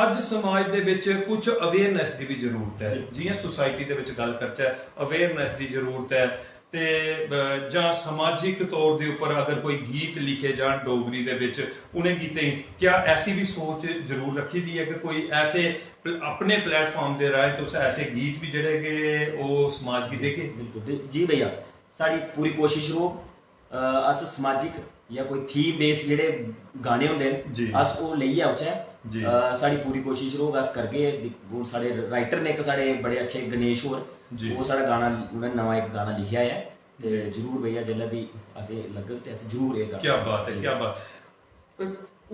अज्ज समाज दे बिच कुछ अवेयरनेस दी बी जरूरत ऐ। बिल्कुल। जि'यां सोसाइटी दे बिच गल्ल करचै, अवेयरनेस दी जरूरत ऐ, ते, अ, जां समाजिक तौर दे उप्पर अगर कोई गीत लिखे जान डोगरी दे बिच, उ'नें गीतें गी, क्या ऐसी बी सोच जरूर रक्खी दी ऐ कि कोई ऐसे प्ल-, अपने प्लेटफार्म दे राहें तुस ऐसे गीत बी जेह्ड़े कि ओह् समाज गी देगे? बिल्कुल, दे-, जी भैया, साढ़ी पूरी कोशिश रौह्ग। अ, अस समाजिक जां कोई थीम बेस्ड जेह्ड़े गाने होंदे न, जी। अस ओह् लेइयै औचै, जी। अ, साढ़ी पूरी कोशिश रौह्ग, अस करगे। दिक-, हून साढ़े राइटर ने इक साढ़े बड़े अच्छे गणेश होर, जी। ओह् साढ़ा गाना, उ'नें नमां इक गाना लिखेआ ऐ, ते जी। जरूर भैया, जिसलै बी असें लग्गग ते अस जरूर एह् गाना। क्या बात है, जी। क्या बात।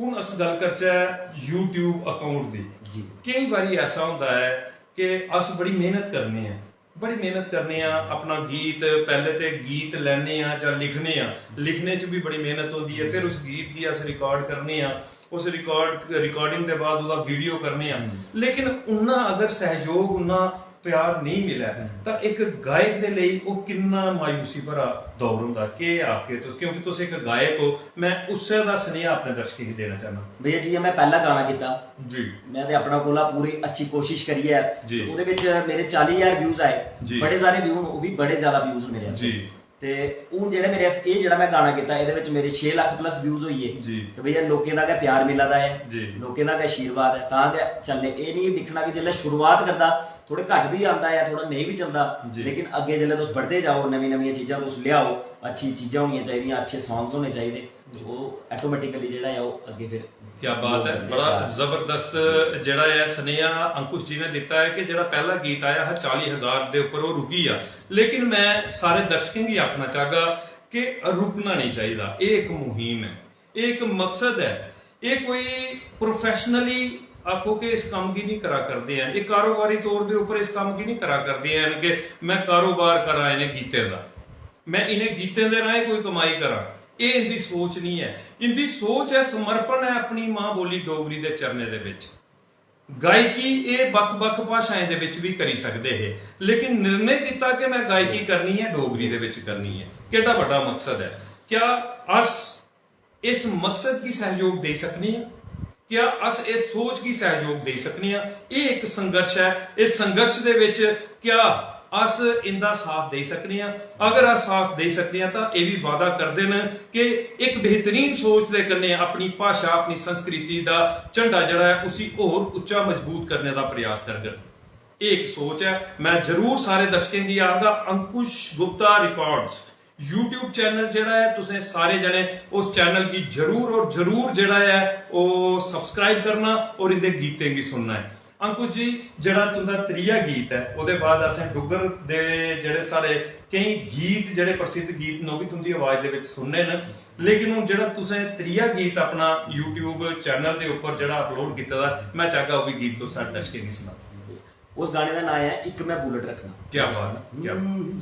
हून अस गल्ल करचै YouTube अकाउंट दी। जी। केईं बारी ऐसा होंदा ऐ कि अस बड़ी मेहनत करने आं, बड़ी मेहनत करने आं, अपना गीत, पैह्ले ते गीत लैने आं जां लिखने आं, लिखने च बी बड़ी मेहनत होंदी ऐ, फिर उस गीत गी अस रिकार्ड करने आं, उस रिकार्ड, रिकार्डिंग दे बाद ओह्दा वीडियो करने आं, हम्म। लेकिन उन्ना अगर सैहयोग, उन्ना प्यार नेईं मिलै, हम्म। तां इक गायक दे लेई ओह् किन्ना मायूसी भरा दौर होंदा। केह् आखगे तुस, क्योंकि तुस इक गायक ओ, मैं उस्सै दा सनेहा अपने दर्शकें गी देना चाह्न्नां। भैया, जि'यां मैं पैह्ला गाना कीता, जी। मैं ते अपना कोला पूरी अच्छी कोशिश करियै, जी। ओह्दे बिच मेरे चाली ज्हार व्यूज आए, जी। बड़े सारे व्यूज न, ओह् बी बड़े ज्यादा व्यूज न मेरे आस्तै। जी। ते हून जेह्ड़े मेरे आस-, एह् जेह्ड़ा मैं गाना कीता, एह्दे बिच मेरे छे लक्ख प्लस व्यूज होई गे। जी। ते भैया, लोकें दा गै प्यार मिला दा ऐ, जी। लोकें दा गै आशीर्वाद ऐ, तां गै चलने। एह् निं दिक्खना कि जेल्लै शुरुआत करदा, थोह्ड़े घट्ट बी आंदा ऐ, थोह्ड़ा नेईं बी चलदा, जी। लेकिन अग्गें जेल्लै तुस बढ़दे जाओ, नमीं नमीं चीजां तुस लेआओ, अच्छी चीजां होनियां चाहिदियां, अच्छे सॉन्ग्स होने चाहिदे, ते ओह् ऑटोमेटिकली जेह्ड़ा ऐ, ओह् अग्गें फिर क्या बात है, लोक बड़ा करदे। जबरदस्त जेह्ड़ा ऐ सनेहा अंकुश जी ने दित्ता ऐ कि जेह्ड़ा पैह्ला गीत आया हा चाली हजार दे उप्पर, ओह् रुकी गेआ, लेकिन मैं सारे दर्शकें गी आखना चाहगा कि रुकना नेईं चाहिदा। एह् इक मुहिम ऐ, एह् इक मकसद ऐ। एह् कोई प्रोफेशनली आखो कि इस कम्म गी नहीं करा करदे हैन, एह् कारोबारी तौर दे उप्पर इस कम्म गी नहीं करा करदे हैन कि मैं कारोबार करां इ'नें गीतें दा, मैं इ'नें गीतें दे राहें कोई कमाई करां। एह् इंदी सोच नहीं ऐ। इंदी सोच ऐ, समर्पण ऐ अपनी मां बोली डोगरी दे चरणें दे बिच। गायकी एह् बक्ख-बक्ख भाशाएं दे बिच भी करी सकदे हे, लेकिन निर्णय कीता कि मैं गायकी करनी ऐ, डोगरी दे बिच करनी ऐ। केड्डा बड्डा मकसद ऐ। क्या अस इस मकसद गी सैहयोग देई सकने आं? क्या अस इस सोच गी सैहयोग देई सकने आं? एह् इक संघर्श ऐ। इस संघर्श दे बिच क्या अस इंदा साथ देई सकने आं? अगर अस साथ देई सकने आं, तां एह् बी वादा करदे न कि इक बेहतरीन सोच दे कन्नै अपनी भाशा, अपनी संस्कृति दा झंडा जेह्ड़ा ऐ, उसी होर उच्चा मजबूत करने दा प्रयास करङन। एह् इक सोच ऐ। मैं जरूर सारे दर्शकें गी आखगा, Ankush Gupta records YouTube channel जेह्ड़ा ऐ, तुसें सारे जने उस चैनल गी जरूर और जरूर जेह्ड़ा ऐ, ओह् subscribe करना और इंदे गीतें गी सुनना ऐ। अंकुश जी, जेह्ड़ा तुं'दा त्रीया गीत ऐ, ओह्दे बाद असें डुग्गर दे जेह्ड़े साढ़े केईं गीत, जेह्ड़े प्रसिद्ध गीत न, ओह् बी तुं'दी आवाज दे बिच सुनने न। लेकिन हून जेह्ड़ा तुसें त्रीया गीत अपना YouTube चैनल दे उप्पर जेह्ड़ा upload कीते दा, मैं चाहगा ओह् बी गीत तुस साढ़े दर्शकें गी सनाओ। उस गाने दा नांऽ ऐ इक मैं बुलेट रखना। क्या बात है, क्या बात। हम्म।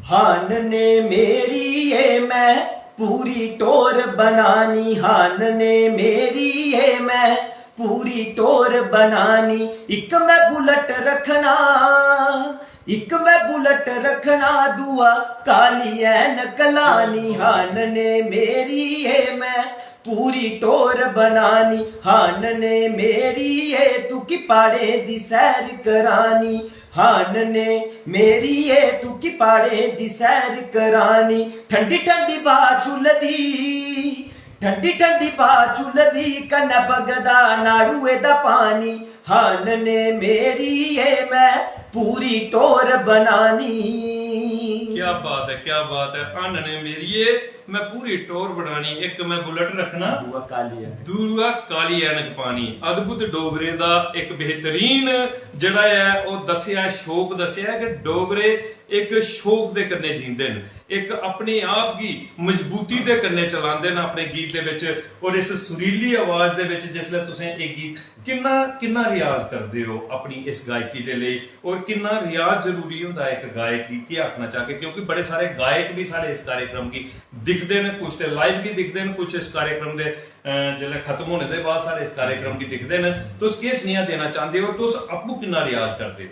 हान ने मेरी ए मैं पूरी टोर बनानी, हान ने मेरी ए मैं पूरी टोर बनानी। इक मैं बुलेट रखना, इक मैं बुलेट रखना, दूआ काली ऐनक लानी। हान ने मेरी ए मैं पूरी टोर बनानी। हान ने मेरी ए तुकी प्हाड़ें दी सैर करानी। हान ने मेरी ए तुकी प्हाड़ें दी सैर करानी। ठंडी ठंडी ब्हा झुलदी, ठंडी ठंडी ब्हा झुलदी, कन्नै बगदा नाड़ुए दा पानी। हान ने मेरी ए मैं पूरी टोर बनानी। क्या बात है, क्या बात है। हान ने मेरी ए मैं पूरी टोर बनानी, इक मैं बुलेट रखना, दूआ काली ऐनक। दूआ काली ऐनक पानी। अद्भुत डोगरें दा इक बेहतरीन जेह्ड़ा ऐ, ओह् दस्सेआ, शौक दस्सेआ कि डोगरे इक शौक दे कन्नै जींदे न, इक अपने आप गी मजबूती दे कन्नै चलांदे न अपने गीत दे बिच। और इस सुरीली आवाज दे बिच जिसलै तुसें एह् गीत, किन्ना, किन्ना रियाज करदे ओ अपनी इस गायकी दे लेई, और किन्ना रियाज जरूरी होंदा है इक गायक गी, केह् आखना चाहगे? क्योंकि बड़े सारे गायक भी साढ़े इस कार्यक्रम गी दिखदे न, कुछ ते live गी दिखदे न, कुछ इस कार्यक्रम दे, अ, जिसलै खत्म होने दे बाद साढ़े इस कार्यक्रम गी दिखदे न। तुस केह् सनेहा देना चांहदे ओ? तुस आपूं किन्ना रियाज करदे ओ?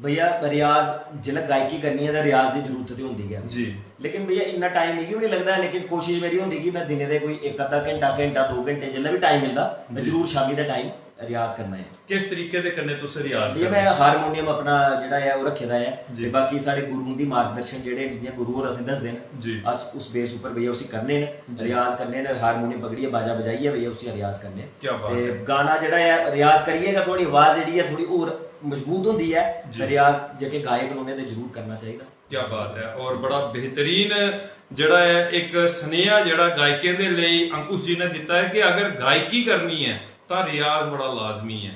भैया, रियाज, जिसलै गायकी करनी ऐ तां रियाज दी जरूरत ते होंदी गै। जी। लेकिन भैया, इन्ना टाइम मिगी बी निं लगदा ऐ, लेकिन कोशिश मेरी होंदी कि में दिनै दे कोई इक अद्धा घैंटा, घैंटा, दो घैंटे, जिसलै बी टाइम मिलदा, में जी। जरूर शामी दा टाइम रियाज करना ऐ। किस तरीके दे कन्नै तुस रियाज भैया, करदे में ओ? हारमोनियम अपना जेह्ड़ा ऐ, ओह् रक्खे दा ऐ। जी। ते बाकी साढ़े गुरुएं दी मार्गदर्शन जेह्ड़े, जि'यां गुरु होर असें दसदे न, जी। अस उस बेस उप्पर भैया उसी करने न, जी। रियाज करने न, हारमोनियम पकड़ियै, बाजा बजाइयै भैया उसी रियाज करने न। क्या बात ते ऐ। गाना जेह्ड़ा ऐ, रियाज करियै गै थुआढ़ी आवाज जेह्ड़ी ऐ, थोह्ड़ी होर मजबूत होंदी ऐ, जी। रियाज जेह्के गायक न उ'नें ते जरूर करना चाहिदा। क्या बात है। और बड़ा बेहतरीन जेह्ड़ा ऐ इक सनेहा जेह्ड़ा गायकें दे लेई अंकुश जी ने दित्ता ऐ कि अगर गायकी करनी ऐ तां रियाज बड़ा लाजमी ऐ।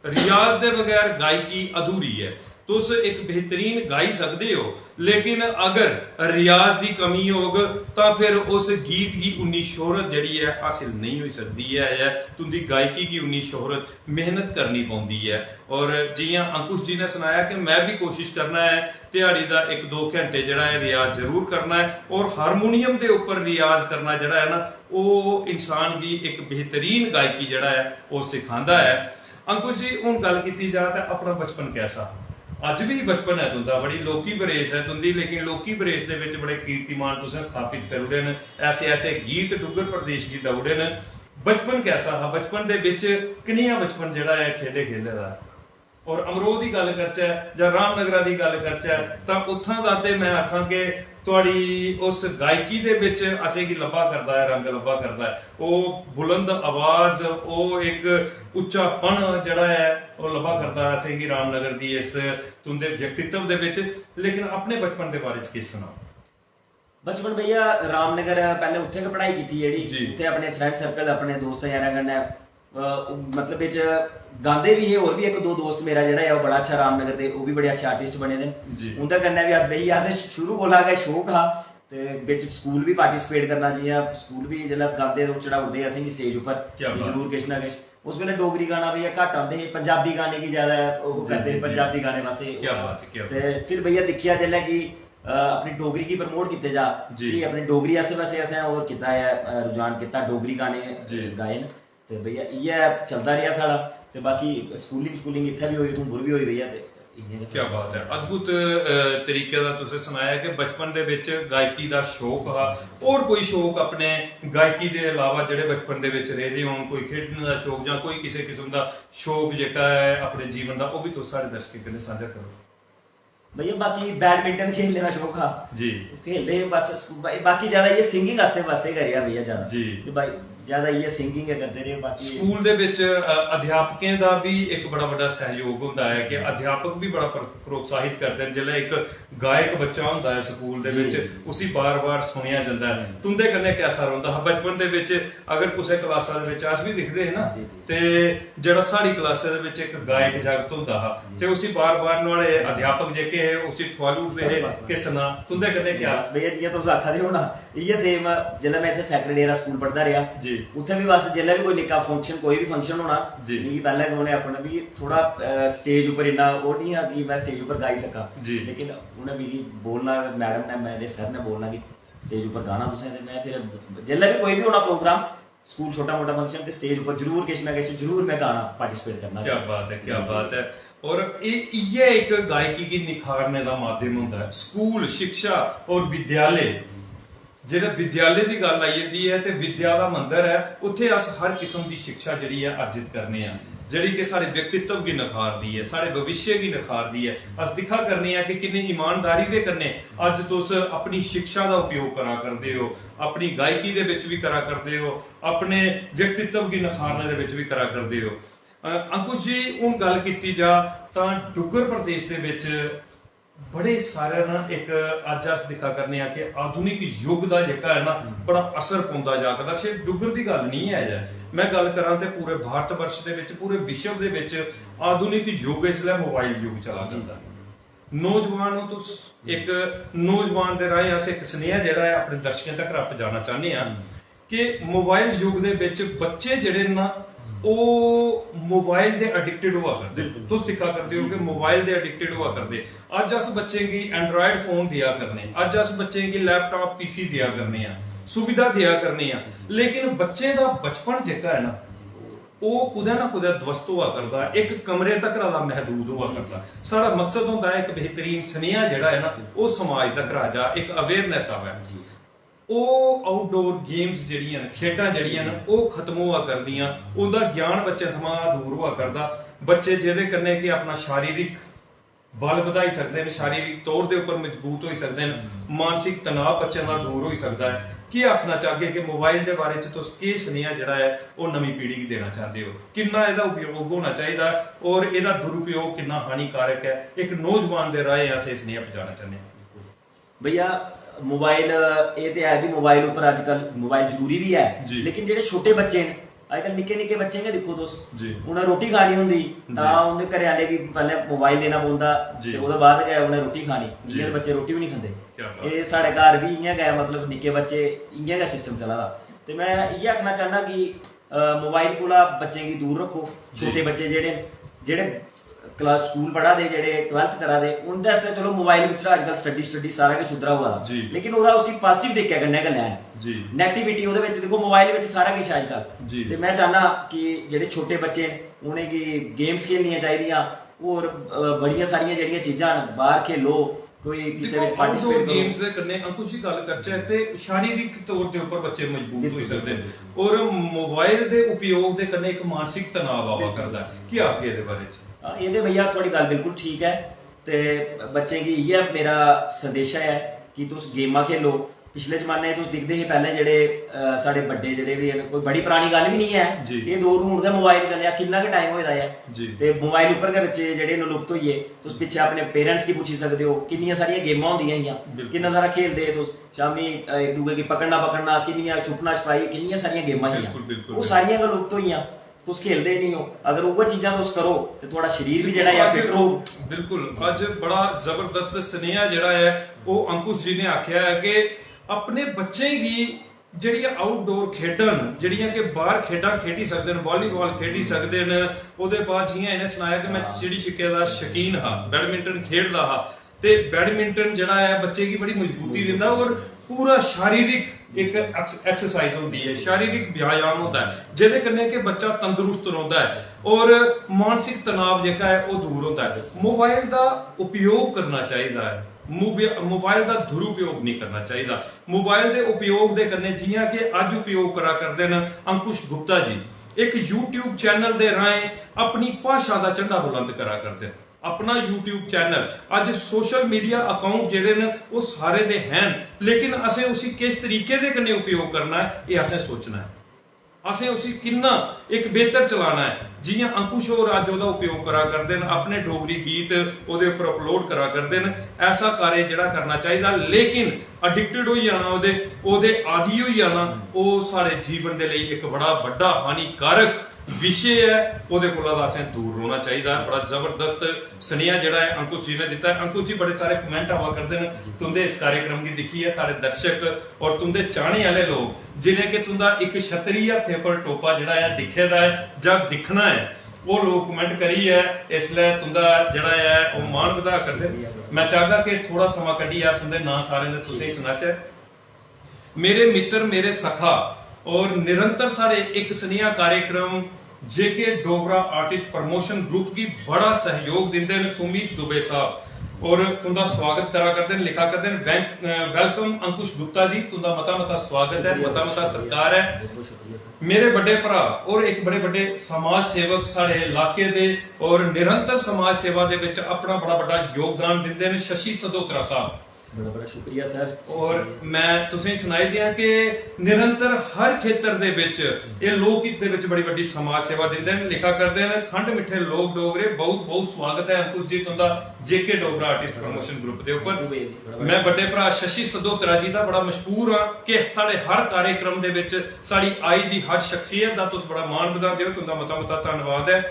रियाज दे बगैर गायकी अधूरी ऐ। तुस इक बेहतरीन गाई सकदे ओ, लेकिन अगर रियाज दी कमी होग, तां फिर उस गीत गी उन्नी शोहरत जेह्ड़ी ऐ, हासिल नेईं होई सकदी ऐ। तुं'दी गायकी गी उन्नी शोहरत मेहनत करनी पौंदी ऐ। और जि'यां अंकुश जी ने सनाया कि मैं भी कोशिश करना ऐ, ध्याड़ी दा इक दो घैंटे जेह्ड़ा ऐ, रियाज जरूर करना ऐ। और हारमोनियम दे उप्पर रियाज करना जेह्ड़ा ऐ ना, ओह् इंसान गी इक बेहतरीन गायकी जेह्ड़ा ऐ, ओह् सिखांदा ऐ। अंकुश जी, हून गल्ल कीती जा ते अपना बचपन कैसा हा? अज्ज बी बचपन ऐ तुं'दा, बड़ी लौह्की बरेस ऐ तुं'दी, लेकिन लौह्की बरेस दे बिच बड़े कीर्तिमान तुसें स्थापित करी ओड़े न, ऐसे ऐसे गीत डुग्गर प्रदेश गी देई ओड़े न। बचपन कैसा हा? बचपन दे बिच कनेहा बचपन जेह्ड़ा ऐ, खेढे खेढे दा? और अमरोह दी गल्ल करचै जां रामनगरा दी गल्ल करचै, तां उत्थां दा ते मैं आखां कि थुआढ़ी उस गायकी दे बिच असेंगी लब्भा करदा ऐ, रंग लब्भा करदा ऐ। ओह् बुलंद आवाज, ओह् इक उच्चापन जेह्ड़ा ऐ, ओह् लब्भा करदा ऐ असेंगी रामनगर दी इस तुं'दे व्यक्तित्व दे बिच। लेकिन अपने बचपन दे बारे च किश सनाओ। बचपन भैया, रामनगर पैह्लें उत्थै गै पढ़ाई कीती जेह्ड़ी, जी। उत्थै अपने friend circle, अपने दोस्तें यारें कन्नै, अ, मतलब बिच गांदे बी हे। होर बी इक दो दोस्त मेरा जेह्ड़ा ऐ, ओह् बड़ा अच्छा रामनगर दे, ओह् बी बड़े अच्छे artist बने दे न। जी। उं'दे कन्नै बी अस बेहियै, असें शुरू कोला गै शौक हा। ते बिच स्कूल बी participate करना, जि'यां स्कूल बी जिसलै अस गांदे हे, ते ओह् चढ़ाई ओड़दे असेंगी stage उप्पर, क्या बात। जरूर किश ना किश। उस बेल्लै डोगरी गाना भैया घट्ट आंदे हे, पंजाबी गाने गी ज्यादा ओह् जी, करदे हे, जी, जी। पंजाबी गाने बस एह् क्या होंदा। बात है, क्या बात। ते फिर भैया दिक्खेआ जिसलै कि, अ, अपनी डोगरी गी promote कीते जा, जी। फ्ही अपनी डोगरी आस्सै पास्सै असें होर कीता ऐ, अ, रुझान कीता, डोगरी गाने जी। गाए न। ते भैया इ'यै चलदा रेहा साढ़ा। ते बाकी schooling schooling इत्थै बी होई, उधमपुर बी होई भैया, ते इ'यां गै क्या साढ़ा बात है, अद्भुत, अ, तरीके दा तुसें सनाया कि बचपन दे बिच गायकी दा शौक हा। और कोई शौक अपने गायकी दे अलावा जेह्ड़े बचपन दे बिच रेह् दे होन, कोई खेढने दा शौक जां कोई किसे किस्म दा शौक जेह्का ऐ अपने जीवन दा, ओह् बी तुस साढ़े दर्शकें कन्नै सांझा करो। भैया, बाकी badminton खेलने दा शौक हा। जी। खेलदे हे बस, स्कू-, बा-, बाकी ज्यादा इ'यै singing आस्तै बस एह् करेआ भैया ज्यादा। जी। ते भाई, ज्यादा इ'यै singing गै करदे रेह्, बाकी स्कूल दे बिच, अ, अध्यापकें दा बी इक बड़ा बड्डा सैहयोग होंदा ऐ कि अध्यापक बी बड़ा प्र-, प्रोत्साहित करदे न। जिसलै इक गायक बच्चा होंदा ऐ स्कूल दे जी। बिच, उसी बार-बार सुनेआ जंदा ऐ। हम्म। तुं'दे कन्नै कैसा रौंह्दा हा बचपन दे बिच? अगर कुसै क्लासा दे बिच अस बी दिखदे हे ना, जी, जी। ते जेह्ड़ा साढ़ी क्लासै दे बिच इक गायक जागत होंदा हा, जी। ते उसी बार-बार नुहाड़े अध्यापक जेह्के हे, उसी ठुआली ओड़दे हे बस, बस। कि सना, तुं'दे कन्नै क्या? बस भैया, जि'यां तुस आखा दे हो ना, इ'यै same, जिसलै में इत्थै Sacred Heart स्कूल पढ़दा रेहा, जी। उत्थै बी बस जिसलै बी कोई निक्का function, कोई बी function होना, जी। मिगी पैह्लें गै उ'नें आखना, मिगी थोह्ड़ा, अ, stage उप्पर इन्ना ओह् निं हा कि में stage उप्पर गाई सकां। जी। लेकिन उ'नें मिगी बोलना, मैडम ने, मेरे सर ने बोलना कि stage उप्पर गाना तुसें, ते में फिर जिसलै बी कोई बी होना program, स्कूल छोटा मोटा function ते stage उप्पर जरूर किश ना किश जरूर में गाना participate करना। क्या बात है, क्या जी, जी। बात है। और एह्, इ'यै इक गायकी गी निखारने दा माध्यम होंदा ऐ। स्कूल, शिक्षा और विद्यालय, जेह्ड़ा विद्यालय दी गल्ल आई जंदी ऐ ते विद्या दा मंदर ऐ, उत्थै अस हर किस्म दी शिक्षा जेह्ड़ी ऐ अर्जित करने आं, जेह्ड़ी कि साढ़े व्यक्तित्व गी नखारदी ऐ, साढ़े भविष्य गी नखारदी ऐ। अस दिक्खा करने आं कि किन्नी ईमानदारी दे कन्नै अज्ज तुस अपनी शिक्षा दा उपयोग करा करदे ओ, अपनी गायकी दे बिच बी करा करदे ओ, अपने व्यक्तित्व गी नखारने दे बिच बी करा करदे ओ। अ, अंकुश जी, हून गल्ल कीती जा तां डुग्गर प्रदेश दे बिच बड़े सारे ना, इक अज्ज अस दिक्खा करने आं कि आधुनिक युग दा जेह्का ऐ ना, हम्म। बड़ा असर पौंदा जा करदा। सिर्फ डुग्गर दी गल्ल निं ऐ, में गल्ल करां ते पूरे भारत वर्ष दे बिच, पूरे विश्व दे बिच आधुनिक युग इसलै mobile युग चला जी। करदा। नौजवान हो तुस, इक नौजवान दे राहें अस इक सनेहा जेह्ड़ा ऐ अपने दर्शकें तगर पजाना चाह्न्ने आं हम्म। कि mobile युग दे बिच बच्चे जेह्ड़े न ना, हम्म। ओह् mobile दे addicted होआ करदे। बिल्कुल। तुस दिक्खा करदे हो कि mobile दे addicted होआ करदे। अज्ज अस बच्चें गी Android phone देआ करने, अज्ज अस बच्चें गी laptop, P C देआ करने आं, सुविधा देआ करने आं, लेकिन बच्चें दा बचपन जेह्का ऐ ना, ओह् कुतै ना कुतै ध्वस्त होआ करदा, इक कमरे तकर दा महदूद होआ करदा। साढ़ा मकसद होंदा ऐ इक बेहतरीन सनेहा जेह्ड़ा ऐ ना, ओह् समाज तकर आ जा, इक awareness आवै। जी। ओह् outdoor games जेह्ड़ियां न, खेढां जेह्ड़ियां न, ओह् खत्म होआ करदियां, उं'दा ज्ञान बच्चें थमां दूर होआ करदा। बच्चे जेह्दे कन्नै कि अपना शारीरिक बल बधाई सकदे न, शारीरिक तौर दे उप्पर मजबूत होई सकदे न, मानसिक तनाव बच्चें दा दूर होई सकदा ऐ। केह् आखना चाहगे कि mobile दे बारे च तुस केह् सनेहा जेह्ड़ा ऐ, ओह् नमीं पीढ़ी गी देना चांह्दे ओ? किन्ना एह्दा उपयोग होना चाहिदा और एह्दा दुरुपयोग किन्ना हानिकारक ऐ? इक नौजवान दे राहें अस एह् सनेहा पजाना चाह्न्ने आं। भैया, mobile, एह् ते है जी, mobile उप्पर अज्जकल mobile जरूरी बी ऐ, जी। लेकिन जेह्ड़े छोटे बच्चे न, अजकल निक्के निक्के बच्चे गै दिक्खो तुस, जी। उ'नें रोटी खानी होंदी तां उं'दे घरै आह्ले गी पैह्लें मोबाइल देना पौंदा, जी। ते ओह्दे बाद गै उ'नें रोटी खानी। जी। इ'यां बच्चे रोटी बी निं खंदे। क्या बात। एह् साढ़े घर बी इ'यां गै, मतलब, निक्के बच्चे इ'यां गै सिस्टम चला दा। ते में इ'यै आखना चाह्न्नां कि अ, मोबाइल कोला बच्चें गी दूर रक्खो। जी। छोटे बच्चे जेह्ड़े न, जेह्ड़े क्लास, स्कूल पढ़ा दे, जेह्ड़े ट्वेल्थ करा दे, उं'दे आस्तै चलो मोबाइल बिच अजकल स्टडी, स्टडी सारा किश उद्धरा होआ दा। जी। लेकिन ओह्दा उसी पॉजिटिव तरीके कन्नै गै लैन। जी। नेगेटिविटी ओह्दे बिच दिक्खो, मोबाइल बिच सारा किश अजकल। जी। ते में चाह्न्नां कि जेह्ड़े छोटे बच्चे न, उ'नेंगी गेम्स खेलनियां चाहिदियां, होर, अ, बड़ियां सारियां जेह्ड़ियां चीजां न, बाहर खेलो, कोई किसे दिक्खो, बिच आउटडोर पार्टिसिपेट करो। गेम्स दे कन्नै अंकुश जी गल्ल करचै ते शारीरिक तौर दे उप्पर बच्चे मजबूत बिल्कुल, होई सकदे न। बिल्कुल। और मोबाइल दे उपयोग दे कन्नै इक मानसिक तनाव आवा बिल्कुल। करदा ऐ। केह् आखगे एह्दे बारे च? हां, एह्दे भैया थुआढ़ी गल्ल बिल्कुल ठीक ऐ, ते बच्चें गी इ'यै मेरा संदेशा ऐ कि तुस गेमां खेलो। पिछले जमाने तुस दिखदे हे, पैह्लें जेह्ड़े, अ, साढ़े बड्डे जेह्ड़े बी हैन, कोई बड़ी परानी गल्ल बी निं ऐ, जी। एह् दौर हून गै मोबाइल चलेआ, किन्ना गै टाइम होए दा ऐ। जी। ते मोबाइल उप्पर गै बच्चे जेह्ड़े न लुप्त होई गे। तुस पिच्छे अपने पेरेंट्स गी पुच्छी सकदे हो, किन्नियां सारियां गेमां होंदियां हियां, बिल्कुल। किन्ना सारा खेलदे हे तुस। शामी, अ, इक दूए गी पकड़ना पकड़ना, किन्नियां छुपना छपाई, किन्नियां सारियां गेमां हियां। बिल्कुल, बिल्कुल। ओह् सारियां गै लुप्त होइयां। तुस खेलदे ही नहीं हो। अगर उ'ऐ चीजां तुस करो ते थुआढ़ा शरीर बी जेह्ड़ा ऐ, फिट रौह्ग। बिल्कुल। अज्ज बड़ा जबरदस्त सनेहा जेह्ड़ा ऐ, ओह् अंकुश जी ने आखेआ ऐ कि अपने बच्चें गी जेह्ड़ियां आउटडोर खेढां न, जेह्ड़ियां कि बाहर खेढां खेढी सकदे न, वालीबाल खेढी सकदे न, ओह्दे बाद जि'यां इ'नें सनाया कि में हां। चिड़ी छिक्के दा शकीन हा, बैडमिंटन खेढदा हा, ते बैडमिंटन जेह्ड़ा ऐ, बच्चे गी बड़ी मजबूती दिंदा और पूरा शारीरिक इक एक्स-, एक्सरसाइज होंदी ऐ, शारीरिक व्यायाम होंदा ऐ, जेह्दे कन्नै कि बच्चा तंदरुस्त रौंह्दा ऐ और मानसिक तनाव जेह्का ऐ, ओह् दूर होंदा ऐ। मोबाइल दा उपयोग करना चाहिदा ऐ, मोबि-, मोबाइल दा दुरुपयोग नेईं करना चाहिदा। मोबाइल दे उपयोग दे कन्नै, जि'यां कि अज्ज उपयोग करा करदे न अंकुश गुप्ता जी, इक YouTube चैनल दे राहें अपनी भाशा दा झंडा बुलंद करा करदे न। अपना YouTube चैनल, अज्ज सोशल मीडिया अकाउंट जेह्ड़े न, ओह् सारे दे हैन, लेकिन असें उसी किस तरीके दे कन्नै उपयोग करना ऐ, एह् असें सोचना ऐ। असें उसी किन्ना इक बेहतर चलाना ऐ। जि'यां अंकुश होर अज्ज ओह्दा उपयोग करा करदे न, अपने डोगरी गीत ओह्दे उप्पर अपलोड करा करदे न, ऐसा कार्य जेह्ड़ा करना चाहिदा, लेकिन एडिक्टेड होई जाना, ओह्दे, ओह्दे आदी होई जाना, ओह् साढ़े जीवन दे लेई इक बड़ा बड्डा हानिकारक विशे ऐ, ओह्दे कोला तां असें दूर रौह्ना चाहिदा। बड़ा जबरदस्त सनेहा जेह्ड़ा ऐ अंकुश जी ने दित्ता ऐ। अंकुश जी, बड़े सारे कमेंट आवा करदे न जी। तुं'दे इस कार्यक्रम गी दिक्खियै साढ़े दर्शक और तुं'दे चाह्ने आह्ले लोक, जि'नें कि तुं'दा इक छतरी हत्थे पर टोपा जेह्ड़ा ऐ दिक्खे दा ऐ जां दिक्खना ऐ, ओह् लोक कमेंट करियै इसलै तुं'दा जेह्ड़ा ऐ ओह् मान बधा करदे न। मैं चाहगा कि थोड़ा समां कड्ढियै अस उं'दे नांऽ सारें दे तुसेंगी सनाचै। मेरे मित्र, मेरे सखा और निरंतर साढ़े इक सनेहा कार्यक्रम जेके डोगरा आर्टिस्ट प्रमोशन ग्रुप गी बड़ा सहयोग दिंदे न सुमित दुबे साहब, और तुं'दा स्वागत करा करदे न, लिखा करदे न, "वैं-, अ, welcome अंकुश गुप्ता जी, तुं'दा मता मता स्वागत ऐ, शुक्रिया मता सर, मता शुक्रिया। सत्कार ऐ।" बहुत बहुत शुक्रिया सर। मेरे बड्डे भ्रा और इक बड़े बड्डे समाज सेवक साढ़े इलाके दे और निरंतर समाज सेवा दे विच अपना बड़ा बड्डा योगदान दिंदे न शशि सदोत्रा साहब। बड़ा बड़ा शुक्रिया सर। और मैं तुसें सनाई दियां कि निरंतर हर खेतर दे विच, एह लोक हित दे विच बड़ी बड्डी समाज सेवा दिंदे न, लिखा करदे न, "खंड मिट्ठे लोक डोगरे, बहुत बहुत स्वागत ऐ अंकुश जी तुं'दा जेके डोगरा आर्टिस्ट प्रमोशन ग्रुप दे उप्पर।" बिल्कुल भैया जी, बड़ा बड़ा मैं बड्डे भ्रा शशि सदोत्रा जी दा बड़ा मशहूर हां कि साढ़े हर कार्यक्रम दे विच साढ़ी आई दी हर शख्सियत दा तुस बड़ा मान बधांदे हो, तुं'दा मता मता धन्नवाद ऐ।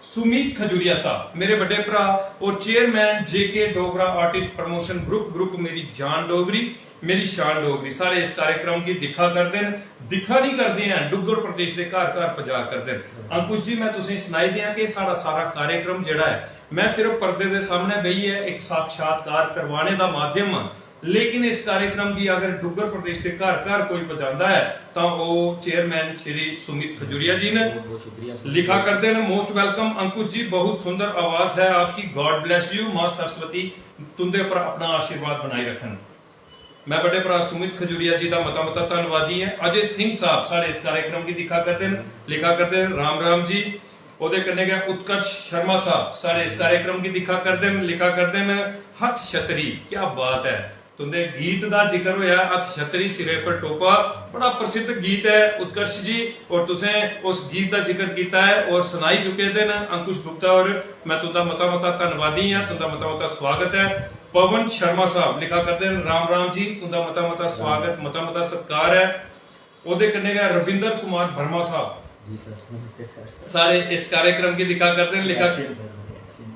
सुमीत खजूरिया साहब, मेरे बड्डे भ्रा और chairman JK Dogra artist promotion group, group मेरी जान डोगरी, मेरी शान डोगरी, सारे इस कार्यक्रम गी दिक्खा करदे न, दिक्खा नहीं करदे हैं, डुग्गर प्रदेश दे घर घर पजा करदे न। अंकुश जी, मैं तुसें सनाई दियां कि साढ़ा सारा कार्यक्रम जेह्ड़ा ऐ, मैं सिर्फ पर्दे दे सामने बेहियै इक साक्षात्कार करवाने दा माध्यम आं, लेकिन इस कार्यक्रम गी अगर डुग्गर प्रदेश दे घर घर कोई पजांदा ऐ, तां ओह् चेयरमैन श्री सुमित खजूरिया जी न। बहुत बहुत शुक्रिया सुमित लिखा जी। करदे न, "Most welcome अंकुश जी, बहुत सुंदर आवाज है आपकी, God bless you, मां सरस्वती तुंदे पर अपना आशीर्वाद बनाई रखन।" मैं बड्डे भ्रा सुमित खजूरिया जी दा मता मता धन्नवादी ऐ। अजय सिंह साहब साढ़े इस कार्यक्रम गी दिक्खा करदे न, लिखा करदे न, "राम राम जी।" ओह्दे कन्नै गै उत्कर्ष शर्मा साहब साढ़े इस कार्यक्रम गी दिक्खा करदे न, लिखा करदे न, "हत्थ छतरी, क्या बात ऐ।" तुंदे गीत दा जिक्र होया, "हत्थ छतरी सिरे पर टोपा", बड़ा प्रसिद्ध गीत ऐ उत्कर्ष जी, और तुसें उस गीत दा जिक्र कीता ऐ और सनाई चुके दे न अंकुश गुप्ता और, मैं तुंदा मता मता धन्नवादी आं, तुंदा मता मता स्वागत ऐ। पवन शर्मा साहब लिखा करदे न, "राम राम जी, तुंदा मता मता स्वागत, मता मता सत्कार ऐ।" ओह्दे कन्नै गै रविंदर कुमार वर्मा साहब, जी सर, नमस्ते सर। सारे इस कार्यक्रम गी दिक्खा करदे न, लिखा Action सर, action।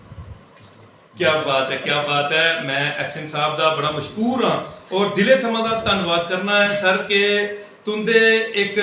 क्या बात है, क्या बात है। मैं एक्शन साहब दा बड़ा मशहूर हाँ और दिले थमां दा धन्नवाद करना है सर कि तुंदे एक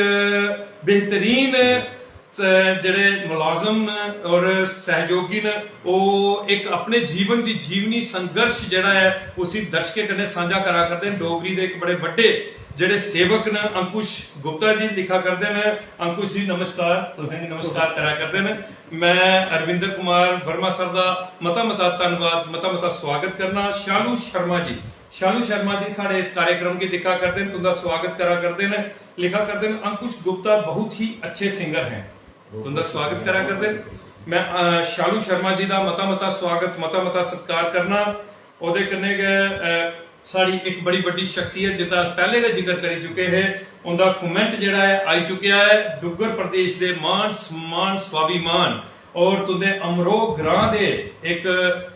बेहतरीन, अ, जेह्ड़े मुलाजम न और सहयोगी न, ओह् इक अपने जीवन दी जीवनी संघर्ष जेह्ड़ा ऐ उसी दर्शकें कन्नै सांझा करा करदे न। डोगरी दे इक बड़े बड्डे जेह्ड़े सेवक न अंकुश गुप्ता जी लिखा करदे न। अंकुश जी नमस्कार, तुसें गी नमस्कार करा करदे न। मैं अरविंदर कुमार वर्मा सर दा मता मता धन्नवाद, मता मता स्वागत करना। शालू शर्मा जी, शालू शर्मा जी साढ़े इस कार्यक्रम गी दिक्खा करदे न, तुंदा स्वागत करा करदे न, लिखा करदे न, अंकुश गुप्ता बहुत ही अच्छे सिंगर हैं। तुंदा स्वागत करा करदे न। मैं अ, शालू शर्मा जी दा मता मता स्वागत, मता मता सत्कार करना। ओह्दे कन्नै गै अ, साढ़ी इक बड़ी बड्डी शख्सियत जिंदा अस पैह्ले गै जिक्र करी चुके हे, उंदा कमेंट जेह्ड़ा ऐ आई चुकेआ ऐ। डुग्गर प्रदेश दे मान सम्मान स्वाभिमान और तुंदे अमरोह ग्रां दे इक,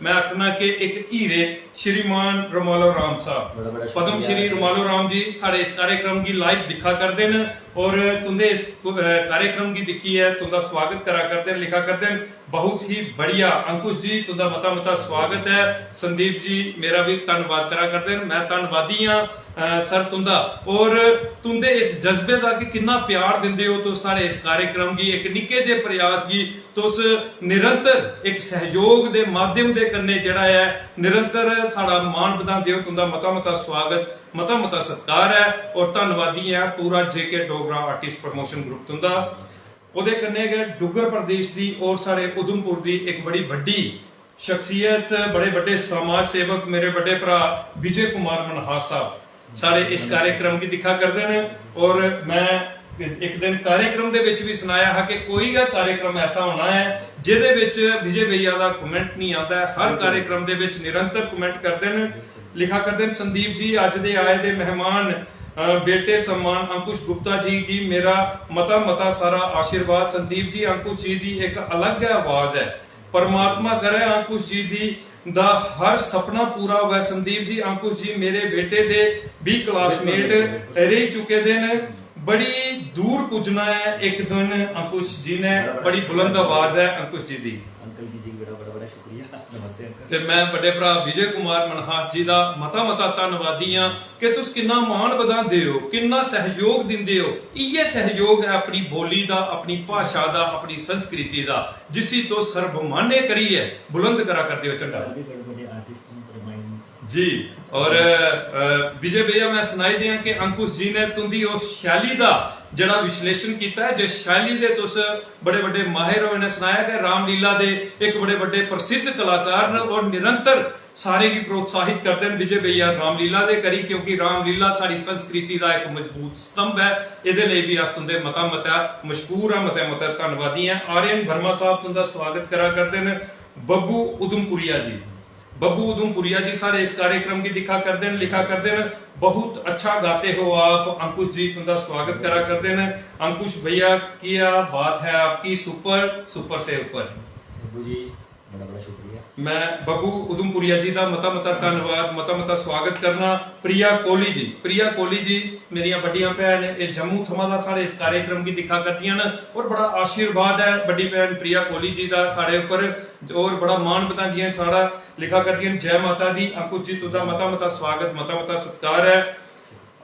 मैं आखना कि इक हीरे श्रीमान रुमालो राम साहब, बड़ा बड़ा पद्म शुक्रिया। श्री रुमालो राम जी साढ़े इस कार्यक्रम गी लाइव दिक्खा करदे न और तुंदे इस अ, कार्यक्रम गी दिक्खियै तुंदा स्वागत करा करदे न, लिखा करदे न बहुत ही बढ़िया। अंकुश जी तुंदा मता मता स्वागत है। संदीप जी मेरा भी धन्नवाद करा करदे न, मैं धन्नवादी हां अ, सर तुंदा और तुंदे इस जज्बे दा कि किन्ना प्यार दिंदे हो तुस साढ़े इस कार्यक्रम गी, इक निक्के जे प्रयास गी तुस निरंतर इक सहयोग दे माध्यम दे कन्नै जेह्ड़ा ऐ निरंतर साढ़ा मान बधांदे हो। तुंदा मता मता स्वागत, मता मता सत्कार ऐ और धन्नवादी ऐ पूरा जेके डोगरा आर्टिस्ट प्रमोशन ग्रुप तुंदा। ओह्दे कन्नै गै डुग्गर प्रदेश दी और साढ़े उधमपुर दी इक बड़ी बड्डी शख्सियत, बड़े बड्डे समाज सेवक मेरे बड्डे भ्रा विजय कुमार मनहास साहब साढ़े इस कार्यक्रम गी दिक्खा करदे न और मैं इक दिन कार्यक्रम दे विच भी सनाया हा कि कोई गै कार्यक्रम ऐसा होना ऐ जेह्दे विच विजय भैया दा कमेंट नहीं आता है। हर कार्यक्रम दे विच निरंतर कमेंट करदे न, लिखा करदे न, संदीप जी अज दे आए दे मेहमान अ, बेटे सम्मान अंकुश गुप्ता जी गी मेरा मता मता सारा आशीर्वाद। संदीप जी, अंकुश जी दी इक अलग गै आवाज ऐ। परमात्मा करै अंकुश जी दी दा हर सपना पूरा होऐ। संदीप जी, अंकुश जी मेरे बेटे दे भी क्लासमेट रेही चुके दे न। बड़ी दूर पुज्जना ऐ इक दिन अंकुश जी ने, बड़ी बुलंद आवाज ऐ अंकुश जी दी। अंकल जी जी बड़ा बड़ा बड़ा शुक्रिया। नमस्ते अंकल। ते मैं बड्डे भ्रा विजय कुमार मनहास जी दा मता मता धन्नवादी आं कि तुस किन्ना मान बधांदे हो, किन्ना सहयोग दिंदे हो। इ'यै सहयोग ऐ अपनी बोली दा, अपनी भाशा दा, अपनी संस्कृति दा, जिसी तुस सर्वमान्य करियै बुलंद करा करदे हो झंडा। सर भी बड़े बड़े आर्टिस्ट हैं, पर माइंड जी। और अ, विजय भैया, मैं सनाई देआं कि अंकुश जी ने तुंदी उस शैली दा जेह्ड़ा विश्लेषण कीता ऐ, जिस शैली दे तुस बड़े बड्डे माहिर हो, इ'नें सनाया कि रामलीला दे इक बड़े बड्डे प्रसिद्ध कलाकार न और निरंतर सारे गी प्रोत्साहित करदे न विजय भैया रामलीला दे करी, क्योंकि रामलीला साढ़ी संस्कृति दा इक मजबूत स्तंभ ऐ। एह्दे लेई बी अस तुंदे मता मता मशकूर आं, मते मते धन्नवादी आं। आर्यन वर्मा साहब तुंदा स्वागत करा करदे न। बब्बू उधमपुरिया जी, बब्बू उधमपुरिया जी साढ़े इस कार्यक्रम गी दिक्खा करदे न, लिखा करदे न, बहुत अच्छा गाते हो आप अंकुश जी, तुंदा स्वागत करा करदे न। अंकुश भैया, क्या बात है आपकी, सुपर सुपर से ऊपर। बब्बू जी बड़ा बड़ा शुक्रिया। मैं बब्बू उधमपुरिया जी दा मता मता धन्नवाद, मता मता स्वागत करना। प्रिया कोहली जी, प्रिया कोहली जी मेरियां बड्डियां भैन, एह् जम्मू थमां दा साढ़े इस कार्यक्रम गी दिक्खा करदियां न और बड़ा आशीर्वाद ऐ बड्डी भैन प्रिया कोहली जी दा साढ़े उप्पर और बड़ा मान बधांदियां न साढ़ा, लिखा करदियां न। जय माता दी। अंकुश जी तुंदा मता मता स्वागत, मता मता सत्कार ऐ।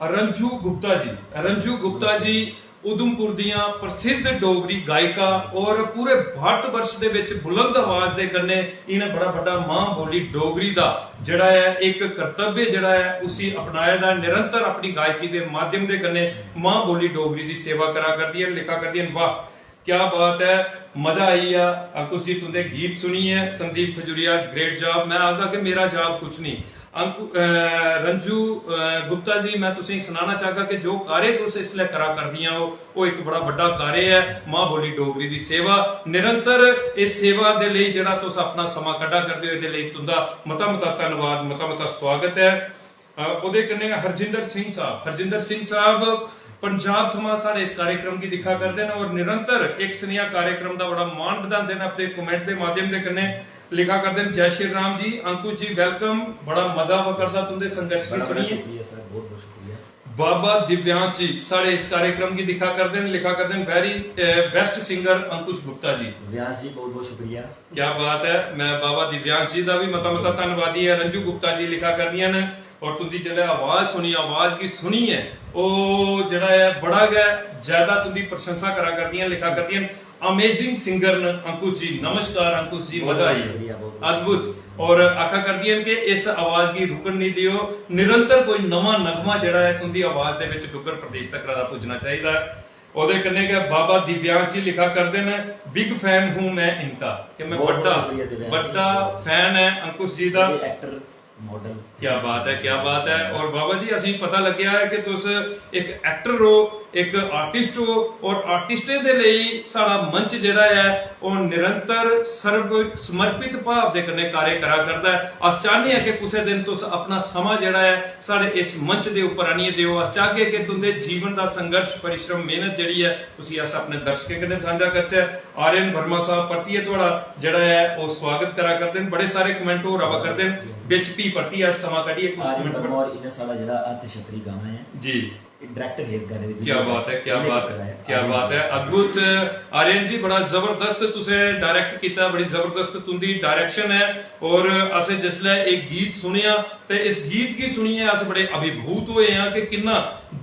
रंजू गुप्ता जी, रंजू गुप्ता जी उधमपुर दियां प्रसिद्ध डोगरी गायिका और पूरे भारत वर्ष दे विच बुलंद आवाज दे कन्नै इ'नें बड़ा बड्डा मां बोली डोगरी दा जेह्ड़ा ऐ इक कर्तव्य जेह्ड़ा ऐ उसी अपनाए दा, निरंतर अपनी गायकी दे माध्यम दे कन्नै मां बोली डोगरी दी सेवा करा करदी ऐ, लिखा करदी ऐ। वाह, क्या बात है, मजा आई गेआ अंकुश जी तुंदे गीत सुनियै। संदीप खजुरिया, ग्रेट जॉब। मैं आखगा कि मेरा जॉब कुछ नहीं। अंकु अ, रंजू अ, गुप्ता जी, मैं तुसेंगी सनाना चाहगा कि जो कार्य तुस इसलै करा करदियां ओ, ओह् इक बड़ा बड्डा कार्य ऐ मां बोली डोगरी दी सेवा। निरंतर इस सेवा दे लेई जेह्ड़ा तुस अपना समां कड्ढा करदे ओ, एह्दे लेई तुंदा मता मता धन्नवाद, मता मता स्वागत ऐ। अ, ओह्दे कन्नै गै हरजिंदर सिंह साहब, हरजिंदर सिंह साहब पंजाब थमां साढ़े इस कार्यक्रम गी दिक्खा करदे न और निरंतर इक सनेहा कार्यक्रम दा बड़ा मान बधांदे न अपने कमेंट दे माध्यम दे कन्नै, लिखा करदे न। जय श्री राम जी, अंकुश जी, वेलकम। बड़ा मजा आवा करदा तुंदे संघर्ष गी बड़ा बड़ा सुनियै। शुक्रिया सर, बहुत बहुत शुक्रिया। बाबा दिव्यांश जी साढ़े इस कार्यक्रम गी दिक्खा करदे न, लिखा करदे न, very best singer Ankush Gupta ji. Vyas जी, बहुत बहुत शुक्रिया। क्या बात है। मैं बाबा दिव्यांश जी दा भी मता मता धन्नवादी ऐ। रंजू गुप्ता जी लिखा करदियां न, और तुंदी जेल्लै आवाज सुनी, आवाज गी सुनियै ओह् जेह्ड़ा ऐ बड़ा गै ज्यादा तुंदी प्रशंसा करा करदियां, लिखा करदियां न। अमेजिंग सिंगर न अंकुश जी। नमस्कार अंकुश जी, मजा आई। अद्भुत। और आखा करदियां न कि इस आवाज गी रुकन नहीं दियो, निरंतर कोई नमां नगमा जेह्ड़ा ऐ तुंदी आवाज दे विच डुग्गर प्रदेश तक दा पुज्जना चाहिदा ऐ। ओह्दे कन्नै गै बाबा दिव्यांश जी लिखा करदे न, बिग फैन हूं मैं इनका, कि मैं बड्डा बड्डा फैन ऐ अंकुश जी दा। Actor, model. क्या बात है, क्या बात है। और बाबा जी, असें पता लग्गेआ है कि तुस इक एक्टर हो, इक आर्टिस्ट हो, और आर्टिस्टें दे लेई साढ़ा मंच जेह्ड़ा ऐ ओह् निरंतर सर्व समर्पित भाव दे कन्नै कार्य करा करदा ऐ। अस चाहने आं कि कुसै दिन तुस अपना समां जेह्ड़ा ऐ साढ़े इस मंच दे उप्पर आनियै देओ। अस चाहगे कि तुंदे जीवन दा संघर्ष, परिश्रम, मेहनत जेह्ड़ी ऐ उसी अस अपने दर्शकें कन्नै सांझा करचै। आर्यन वर्मा साहब परतियै थुआढ़ा जेह्ड़ा ऐ ओह् स्वागत करा करदे न। बड़े सारे कमेंट होर आवा करदे न, बिच भी परतियै अस समां कड्ढियै कुछ आर्यन कमेंट वर्मा और इन्हें साढ़ा जेह्ड़ा अर्धछत्री गाना है, जी। डायरेक्टर है इस गाने दे, क्या बात है, क्या बात है, क्या बात है, अद्भुत। आर्यन जी, बड़ा जबरदस्त तुसें डायरेक्ट कीता, बड़ी जबरदस्त तुंदी डायरेक्शन है। और असें जिसलै एह् गीत सुनेआ ते इस गीत गी सुनियै अस बड़े अभिभूत होए आं कि किन्ना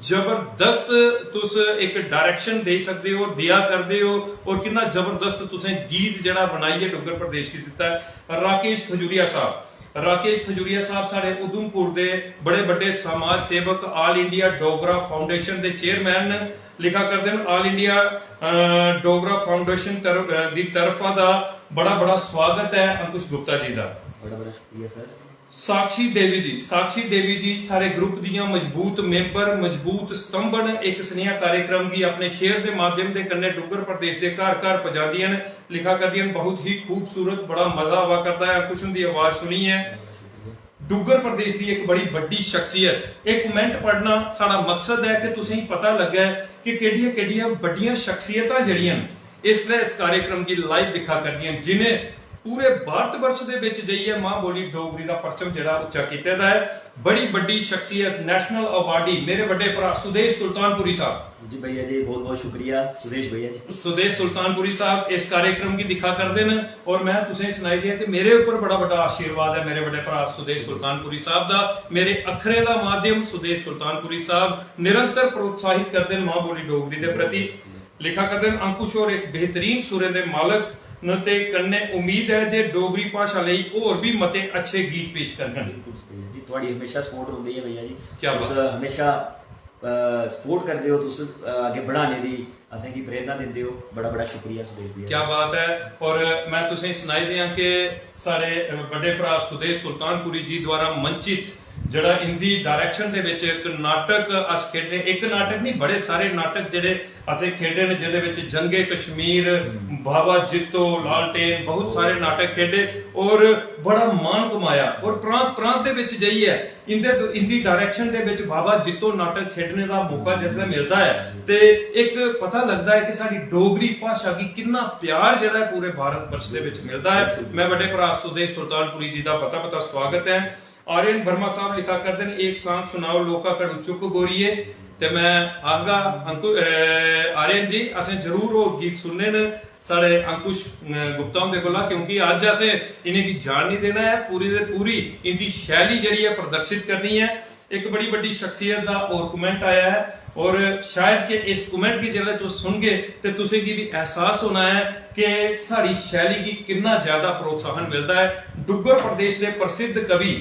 जबरदस्त तुस इक डायरेक्शन देई सकदे हो, देआ करदे हो, और किन्ना जबरदस्त तुसें गीत जेह्ड़ा बनाइयै डुग्गर प्रदेश गी दित्ता ऐ। राकेश खजूरिया साहब, राकेश खजूरिया साहब साढ़े उधमपुर दे बड़े बड्डे समाज सेवक, ऑल इंडिया डोगरा फाउंडेशन दे चेयरमैन न। लिखा करदे न, ऑल इंडिया डोगरा फाउंडेशन दी तरफा दा बड़ा बड़ा स्वागत है अंकुश गुप्ता जी दा। बड़ा बड़ा शुक्रिया सर। साक्षी देवी जी, साक्षी देवी जी साढ़े ग्रुप दियां मजबूत मेंबर, मजबूत स्तंभ न। इक सनेहा कार्यक्रम गी अपने शेयर दे माध्यम दे कन्नै डुग्गर प्रदेश दे घर घर पजांदियां न। लिखा करदियां न, बहुत ही खूबसूरत, बड़ा मजा आवा करदा है अंकुश हुंदी आवाज सुनियै। डुग्गर प्रदेश दी इक बड़ी बड्डी शख्सियत। एह् कमेंट पढ़ना साढ़ा मकसद ऐ कि तुसेंगी पता लग्गै कि केह्ड़ियां केह्ड़ियां बड्डियां शख्सियतां जेह्ड़ियां न इसलै इस कार्यक्रम गी लाइव दिक्खा करदियां न, जिनें पूरे भारत वर्ष दे बिच जाइयै मां बोली डोगरी दा परचम जेह्ड़ा उच्चा कीते दा ऐ। बड़ी बड्डी शख्सियत, नेशनल अवार्डी, मेरे बड्डे भरा सुदेश सुल्तानपुरी साहब। जी भैया जी, बहुत बहुत शुक्रिया सुदेश भैया जी। सुदेश सुल्तानपुरी साहब इस कार्यक्रम गी दिक्खा करदे न और मैं तुसें सनाई दिया कि मेरे उप्पर बड़ा बड्डा आशीर्वाद है मेरे बड्डे भरा सुदेश सुल्तानपुरी साहब दा। मेरे अखरें दा माध्यम सुदेश सुल्तानपुरी साहब निरंतर प्रोत्साहित करदे न मां बोली डोगरी दे प्रति। लिखा करदे न, अंकुश होर इक बेहतरीन सुरें दे मालक न ते कन्नै उम्मीद ऐ जे डोगरी भाशा लेई होर बी मते अच्छे गीत पेश करङन। बिल्कुल सही है जी, थुआड़ी हमेशा सपोर्ट होंदी है भैया जी। क्या तुस बात। हमेशा सपोर्ट करदे हो, तुस अ, अग्गें बढ़ाने दी असेंगी प्रेरणा दिंदे हो। बड़ा बड़ा शुक्रिया सुदेश भैया। क्या बात है। और मैं तुसें सनाई दियां कि साढ़े बड्डे भरा सुदेश सुल्तानपुरी जी द्वारा मंचित जेह्ड़ा इंदी डायरेक्शन दे विच इक नाटक अस खेडे, इक नाटक नहीं, बड़े सारे नाटक जेह्ड़े असें खेडे न, जेह्दे विच जंगे कश्मीर, बाबा जित्तो, लालटेन, बहुत सारे नाटक खेडे और बड़ा मान कमाया। और प्रांत प्रांत दे विच जाइयै इंदे इंदी डायरेक्शन दे विच बाबा जित्तो नाटक खेडने दा मौका जिसलै मिलदा ऐ ते इक पता लगदा ऐ कि साढ़ी डोगरी भाशा गी किन्ना प्यार जेह्ड़ा ऐ पूरे भारत वर्ष दे विच मिलदा ऐ। मैं बड्डे भरा सुदेश सुल्तानपुरी जी दा बता बता स्वागत ऐ। आर्यन वर्मा साहब लिखा करदे न, एक सांग सुनाओ लोका घड़ू चुप गोरिये। ते मैं आखगा अंकु अ, आर्यन जी, असें जरूर ओह् गीत सुनने न साढ़े अंकुश अ, गुप्ता हुंदे कोला, क्योंकि अज्ज असें इ'नेंगी जान नहीं देना ऐ, पूरी दे पूरी इंदी शैली जेह्ड़ी ऐ प्रदर्शित करनी ऐ। इक बड़ी बड्डी शख्सियत दा होर कमेंट आया ऐ और शायद कि इस कमेंट गी जेल्लै तुस सुनगे ते तुसेंगी भी एहसास होना ऐ कि साढ़ी शैली गी किन्ना ज्यादा प्रोत्साहन मिलदा ऐ। डुग्गर प्रदेश दे प्रसिद्ध कवि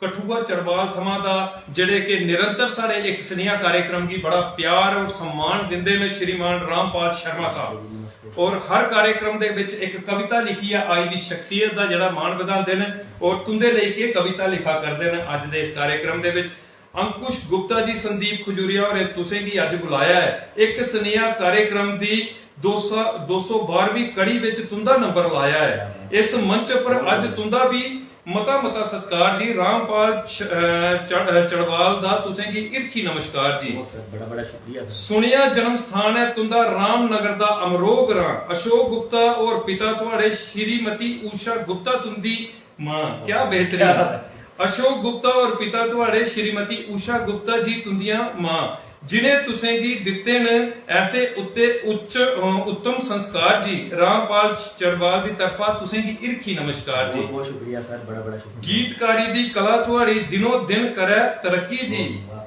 कठुआ चड़वाल थमां दा जेह्ड़े कि निरंतर साढ़े इक सनेहा कार्यक्रम गी बड़ा प्यार और सम्मान दिंदे न श्रीमान रामपाल शर्मा साहब। और हर कार्यक्रम दे विच इक कविता लिखियै आई दी शख्सियत दा जेह्ड़ा मान बधांदे न और तुंदे लेई केह् कविता लिखा करदे न अज्ज दे इस कार्यक्रम दे विच। अंकुश गुप्ता जी, संदीप खजूरिया होरें तुसें गी अज्ज बुलाया ऐ इक सनेहा कार्यक्रम दी दो सौ दो सौ बारहवीं कड़ी विच तुंदा नंबर लाया ऐ। इस मंच पर अज्ज तुंदा भी मता मता सत्कार जी। रामपाल च- अ, चढ़- अ, चढ़वाल दा तुसें गी हिरखी नमस्कार जी। बहुत सर, बड़ा बड़ा शुक्रिया सर। सुनेआ जन्म स्थान ऐ तुंदा रामनगर दा अमरोह ग्रां। अशोक गुप्ता और पिता थुआड़े श्रीमती उषा गुप्ता तुंदी मां। क्या बेहतरीन। अशोक गुप्ता और पिता थुआड़े श्रीमती उषा गुप्ता जी तुंदियां मां, जिनें तुसें गी दित्ते न ऐसे उत्ते उच्च अ, उत्तम संस्कार जी। रामपाल चड़वाल दी तरफा तुसें गी हिरखी नमस्कार जी। बहुत बहुत शुक्रिया सर, बड़ा बड़ा शुक्रिया। गीतकारी दी कला थुआड़ी दिनो दिन करै तरक्की जी। वाह।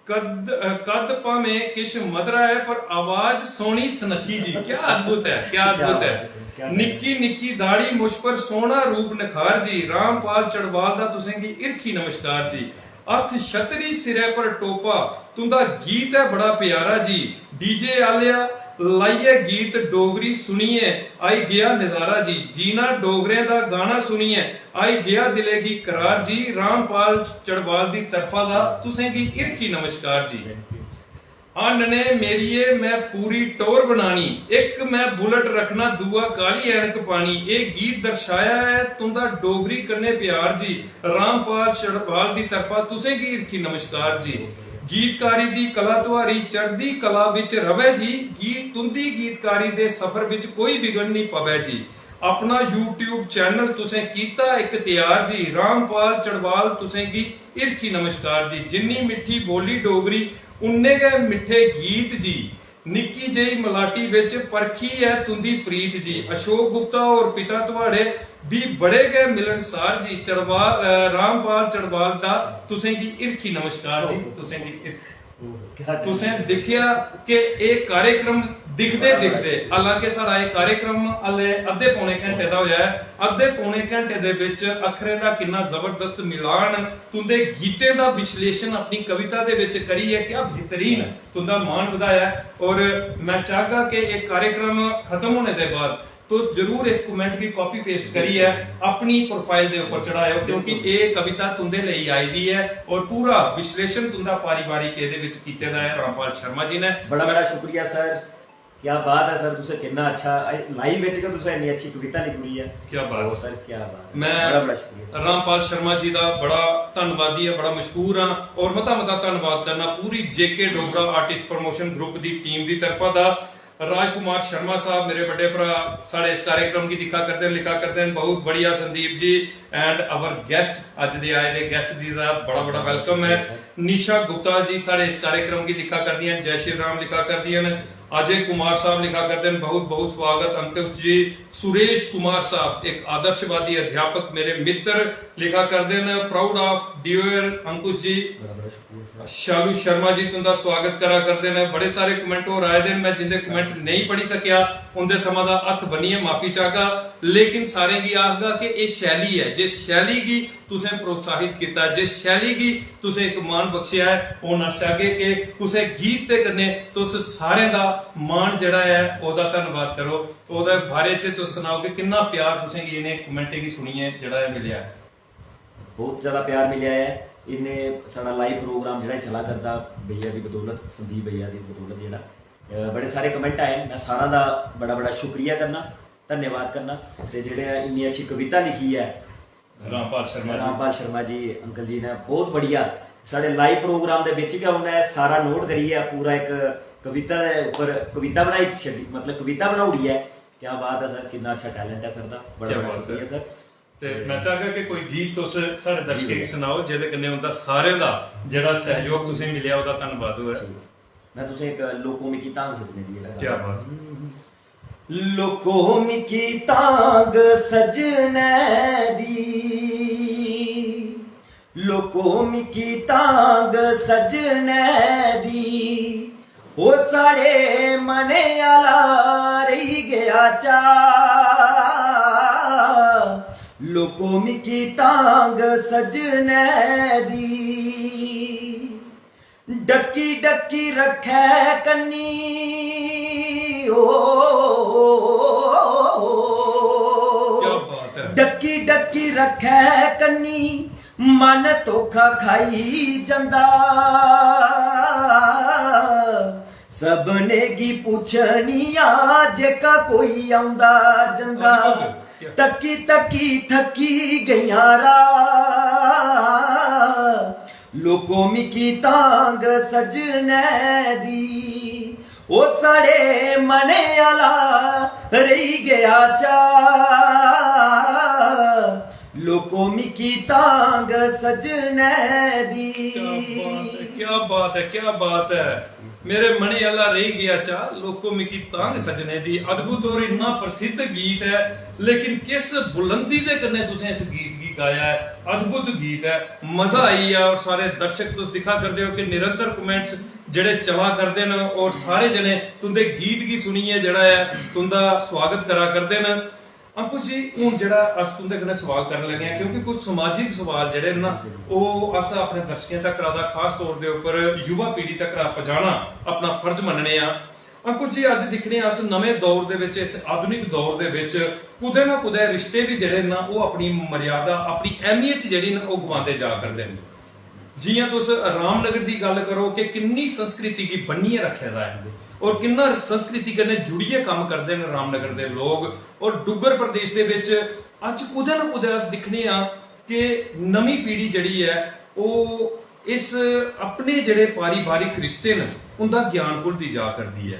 कद अ, कद भामें किश मधरा ऐ पर आवाज सोहनी सनक्खी जी। क्या अद्भुत है, क्या क्या अद्भुत बात है है। सर, क्या बात है। निक्की निक्की दाढ़ी मुछ पर सोहना रूप नखार जी। रामपाल चड़वाल दा तुसें गी हिरखी नमस्कार जी। हत्थ छतरी सिरै पर टोपा, तुंदा गीत ऐ बड़ा प्यारा जी। डीजे आलेआ लाइयै गीत डोगरी सुनियै आई गेआ नजारा जी। जीना डोगरें दा गाना सुनियै आई गेआ दिलै गी करार जी। रामपाल चड़वाल दी तरफा दा तुसें गी हिरखी नमस्कार जी। आनने मेरिये मैं पूरी टौर बनानी, इक मैं बुलेट रखना, दूआ काली ऐनक पानी। एह् गीत दर्शाया ऐ तुंदा डोगरी कन्नै प्यार जी। रामपाल चड़वाल दी तरफा तुसें गी हिरखी नमस्कार जी। गीतकारी दी कला तुआरी चढ़दी कला बिच रवै जी। गीत तुंदी गीतकारी दे सफर बिच कोई बिघन निं पवै जी। अपना YouTube चैनल तुसें कीता इक त्यार जी। रामपाल चड़वाल तुसें गी हिरखी नमस्कार जी। जिन्नी मिट्ठी बोली डोगरी उन्ने गै मिट्ठे गीत जी। निक्की जेही मलाटी बिच परखी ऐ तुंदी प्रीत जी। अशोक गुप्ता और पिता थुआड़े बी बड़े गै मिलनसार जी। चड़वाल अ, रामपाल चड़वाल दा तुसें गी हिरखी नमस्कार जी। तुसें गी हिरखी क्या तुसें दिक्खेआ कि एह् कार्यक्रम दिखदे दिखदे, हालांकि साढ़ा एह् कार्यक्रम हल्ले अद्धे पौने घंटे दा होया ऐ, अद्धे पौने घंटे दे बिच अक्खरें दा किन्ना जबरदस्त मिलान, तुंदे गीतें दा विश्लेषण अपनी कविता दे बिच करियै क्या बेहतरीन तुंदा मान बधाया ऐ। और मैं चाहगा कि एह् कार्यक्रम खत्म होने दे बाद तुस जरूर इस कमेंट गी कॉपी पेस्ट करियै अपनी प्रोफाइल दे उप्पर चढ़ाएओ, क्योंकि एह् कविता तुंदे लेई आई दी ऐ और पूरा विश्लेषण तुंदा पारिवारिक एह्दे बिच कीते दा ऐ रामपाल शर्मा जी ने। बड़ा बड़ा शुक्रिया सर, क्या बात है सर, तुसें किन्ना अच्छा लाइव बिच गै तुसें इन्नी अच्छी कविता लिखी है। क्या बात ओ है। सर, क्या बात है। मैं बड़ा बड़ा शुक्रिया सर। रामपाल शर्मा जी दा बड़ा धन्नवादी आं, बड़ा मशहूर आं और मता मता धन्नवाद करना पूरी जेके डोगरा आर्टिस्ट प्रमोशन ग्रुप दी टीम दी तरफा दा। राजकुमार शर्मा साहब मेरे बड़े भरा साढ़े इस कार्यक्रम गी दिक्खा करदे न, लिखा करदे न, बहुत बढ़िया Sandeep ji. And our guest, अज्ज दे आए दे गेस्ट जी दा बड़ा बड़ा वेलकम है। निशा गुप्ता जी साढ़े इस कार्यक्रम गी दिक्खा करदियां न, जय श्री राम लिखा करदियां न। अजय कुमार साहब लिखा करदे न, बहुत बहुत स्वागत अंकुश जी। सुरेश कुमार साहब एक आदर्शवादी अध्यापक मेरे मित्र लिखा करदे न, proud of dear अंकुश जी। बड़ा बड़ा शुक्रिया सर। शालू शर्मा जी तुंदा स्वागत करा करदे न। बड़े सारे कमेंट होर आए दे न, मैं जिंदे कमेंट नेईं पढ़ी सकेआ उंदे थमां दा हत्थ बन्नियै माफी चाहगा, लेकिन सारें गी आखगा कि एह् शैली ऐ। जिस शैली गी तुसें प्रोत्साहित कीता, जिस शैली गी तुसें इक मान बख्शेआ ऐ, हून अस चाहगे कि कुसै गीत दे कन्नै तुस सारें दा मान जेह्ड़ा ऐ ओह्दा धन्नवाद करो। ओह्दे बारे च तुस सनाओ कि किन्ना प्यार तुसें गी इ'नें कमेंटें गी सुनियै जेह्ड़ा ऐ मिलेआ ऐ। बहुत ज्यादा प्यार मिलेआ ऐ। इन्ने साढ़ा लाइव प्रोग्राम जेह्ड़ा चला करदा भैया दी बदौलत, संदीप भैया दी बदौलत जेह्ड़ा अ, बड़े सारे कमेंट आए, मैं सारा दा बड़ा बड़ा शुक्रिया करना, धन्यवाद करना। ते जेह्ड़े इन्नी अच्छी कविता लिखी ऐ रामपाल शर्मा जी। रामपाल शर्मा जी अंकल जी ने बहुत बढ़िया साढ़े लाइव प्रोग्राम दे बिच गै उ'नें सारा नोट करियै पूरा इक कविता दे उप्पर कविता बनाई छड्डी, मतलब कविता बनाई ओड़ी ऐ। क्या बात है सर, किन्ना अच्छा टैलेंट है सर दा, बड़ा क्या बड़ा बात है। शुक्रिया सर। ते मैं चाहगा कि कोई गीत तुस साढ़े दर्शकें गी सनाओ जेह्दे कन्नै उंदा सारें दा जेह्ड़ा सैहयोग तुसें मिलेआ ओह्दा धन्नवाद होऐ। मैं तुसें इक लोको मिकी तांग सज्जने दी जेह्ड़ा क्या गाना बात। लोको मिकी तांग सजने दी, लोको मिकी तांग सजने दी, ओ साढ़े मने आला रेही गेआ चा। लोको मिकी तांग सजने दी, डक्की डक्की रखै कन्नी ओ। क्या बात है। डक्की डक्की रखै कन्नी, मन धोखा खाई जंदा। सबने गी पुच्छनिया जेका कोई औंदा जंदा। क्या बात है। तक्की तक्की थक्की गईयां रा, लोको मिकी तांग सजने दी। ओ साढ़े मने आला रेही गेआ चा। को मिकी तांग सजने दी। क्या बात है, क्या बात है, क्या बात है। मेरे मने आह्ला रेही गेआ चा, लोको मिकी तांग सजने दी। अद्भुत और इन्ना प्रसिद्ध गीत है, लेकिन किस बुलंदी दे कन्नै तुसें इस गीत गी गाया है। अद्भुत गीत है, मजा आई गेआ। और सारे दर्शक तुस दिक्खा करदे हो कि निरंतर कमेंट्स जेह्ड़े चला करदे न और सारे जने तुंदे गीत गी सुनियै जेह्ड़ा ऐ तुंदा स्वागत करा करदे न। अंकुश जी, हून जेह्ड़ा अस तुंदे कन्नै सवाल करन लगे आं, क्योंकि कुछ समाजिक सवाल जेह्ड़े न ना, ओह् अस अपने दर्शकें तक्कर दा, खास तौर दे उप्पर युवा पीढ़ी तक्कर पजाना अपना फर्ज मन्नने आं। अंकुश जी, अज्ज दिक्खने आं अस नमें दौर दे बिच, इस आधुनिक दौर दे बिच कुतै ना कुतै रिश्ते बी जेह्ड़े न ना, ओह् अपनी मर्यादा, अपनी अहमियत जेह्ड़ी न, ओह् गवांदे जा करदे न। जियां तुस रामनगर दी गल्ल करो कि किन्नी संस्कृति गी बन्नियै रक्खे दा ऐ और किन्ना संस्कृति कन्नै जुड़ियै कम्म करदे न रामनगर दे लोग। और डुग्गर प्रदेश दे बिच अज्ज कुतै ना कुतै अस दिक्खने आं कि नमीं पीढ़ी जेह्ड़ी ऐ, ओह् इस अपने जेह्ड़े पारिवारिक रिश्ते न, उंदा ज्ञान भुलदी जा करदी ऐ।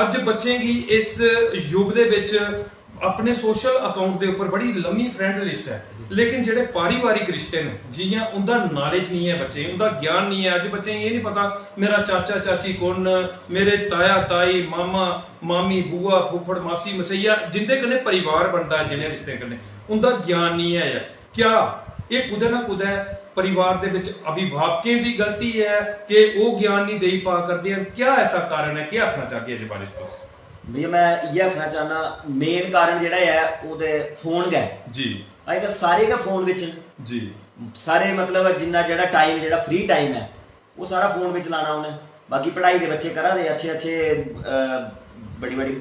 अज्ज बच्चें गी इस युग दे बिच अपने सोशल अकाउंट दे उप्पर बड़ी लम्मी फ्रेंड लिस्ट ऐ, लेकिन जेह्ड़े पारिवारिक रिश्ते न, जियां उंदा नॉलेज निं ऐ बच्चें गी, उंदा ज्ञान निं ऐ। अज्ज बच्चें गी एह् निं पता मेरा चाचा चाची कु'न न, मेरे ताया ताई, मामा मामी, बुआ, फुफ्फड़, मासी, मसैया, जिंदे कन्नै परिवार बनदा ऐ, जिनें रिश्तें कन्नै, उंदा ज्ञान निं ऐ। क्या एह् कुतै ना कुतै परिवार दे बिच अभिभावकें दी गलती ऐ कि ओह् ज्ञान निं देई पा करदे न? क्या ऐसा कारण ऐ? केह् आखना चाहगे एह्दे बारे च तुस? भैया, मैं इ'यै आखना चाहना, मेन कारण जेह्ड़ा ऐ, ओह् ते फोन गै ऐ। जी। अजकल सारे गै फोन बिच न। जी। सारे, मतलब, जिन्ना जेह्ड़ा टाइम, जेह्ड़ा फ्री टाइम ऐ, ओह् सारा फोन बिच लाना उ'नें। बाकी पढ़ाई दे बच्चे करा दे, अच्छे अच्छे, अ, बड़ी बड़ी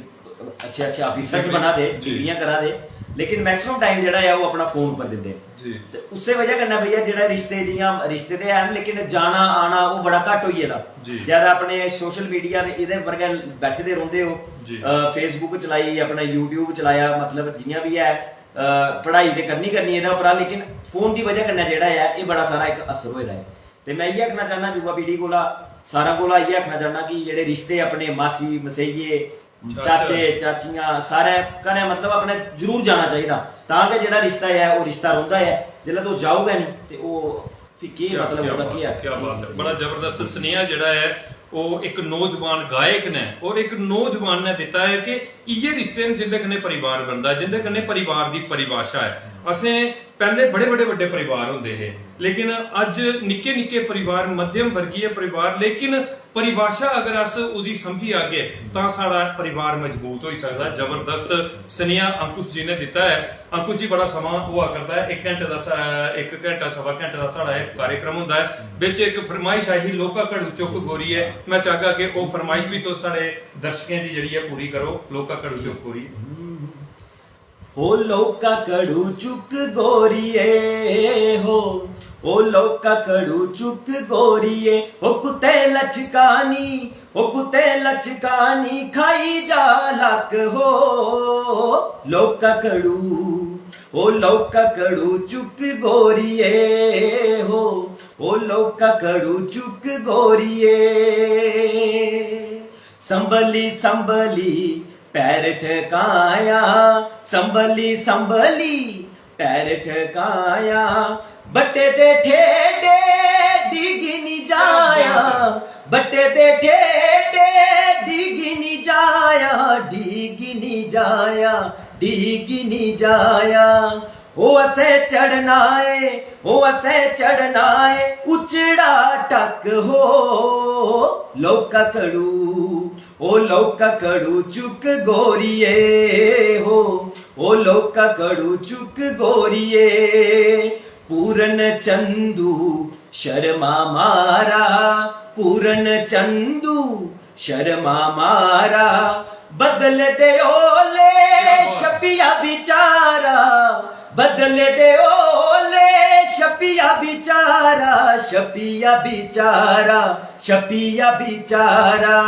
अच्छे अच्छे ऑफिसर्स जी, बना दे, जी। डिग्रियां करा दे, लेकिन मैक्सिमम टाइम जेह्ड़ा ऐ, ओह् अपना फोन उप्पर दिंदे। जी। ते उस्सै वजह कन्नै, भैया, जेह्ड़ा रिश्ते, जियां रिश्ते ते हैन, लेकिन जाना आना ओह् बड़ा घट्ट होई गेदा। जी। ज्यादा अपने सोशल मीडिया दे एह्दे पर गै बैठे दे रौंह्दे ओ। जी। अ, Facebook चलाई, अपना YouTube चलाया, मतलब, जियां बी ऐ, अ, पढ़ाई ते करनी करनी एह्दे उप्परा, लेकिन फोन दी वजह कन्नै जेह्ड़ा ऐ, एह् बड़ा सारा इक असर होए दा ऐ। ते मैं इ'यै आखना चाहना युवा पीढ़ी कोला, सारें कोला इ'यै आखना चाहना कि जेह्ड़े रिश्ते अपने मासी मसेइये, चाचा। चाचे चाचियां, सारे कन्नै, मतलब, अपने जरूर जाना चाहिदा, तां गै जेह्ड़ा रिश्ता ऐ, ओह् रिश्ता रौंह्दा ऐ। जेल्लै तुस जाओ गै निं, ते ओह् फ्ही केह्, क्या, मतलब, क्या ओह्दा बात केह् है, अर्थ? क्या बात है। बड़ा जबरदस्त सुनेहा जेह्ड़ा ऐ, ओह् इक नौजवान गायक ने और इक नौजवान ने दित्ता ऐ कि इ'यै रिश्ते न जिंदे कन्नै परिवार बनदा ऐ, जिंदे कन्नै परिवार दी परिभाशा ऐ। असें पैह्ले बड़े बड़े बड्डे परिवार होंदे हे, लेकिन अज्ज निक्के निक्के परिवार, मध्यम वर्गीय परिवार, लेकिन परिभाशा अगर अस ओह्दी समझी आगे तां साढ़ा परिवार मजबूत होई सकदा। जबरदस्त सनेहा अंकुश जी ने दित्ता ऐ। अंकुश जी, बड़ा समां होआ करदा ऐ, इक घैंटे दा सा-, इक घैंटा सवा घैंटे दा साढ़ा इक कार्यक्रम होंदा ऐ। बिच इक फरमाइश आई ही, "लोका घड़ू चुक्क गोरिये।" मैं चाहगा कि ओह् फरमाइश भी तुस साढ़े दर्शकें दी जेह्ड़ी ऐ पूरी करो, "लोका घड़ू चुक्क गोरिये।" ओ लोका घड़ू चुक गोरिये हो, ओ लोका घड़ू चुक गोरिये, ओ कुते लचकानी, ओ कुते लचकानी खाई जा लक हो। लोका घड़ू, ओ लोका घड़ू चुक गोरिये हो, ओ लोका घड़ू चुक गोरिये। संभली संभली पैर ठकाया, संभली संभली पैर ठकाया, बट्टे दे ठेडे डिग नी जाया, बट्टे दे ठेडे डिग नी जाया, डिग नी जाया, डिग नी जाया। ओ असें चढ़ना ए, ओ असें चढ़ना ए उचड़ा टक हो। लौका कड़ू, ओ लौका कड़ू चुक गोरिये हो, ओ लौका कड़ू चुक गोरिये। पूरन चंदू शर्मा मारा, पूरन चंदू शर्मा मारा। बदल दे ओले छपिया बिचारा, बदल दे ओले छपिया बिचारा, छपिया बिचारा, छपिया बिचारा।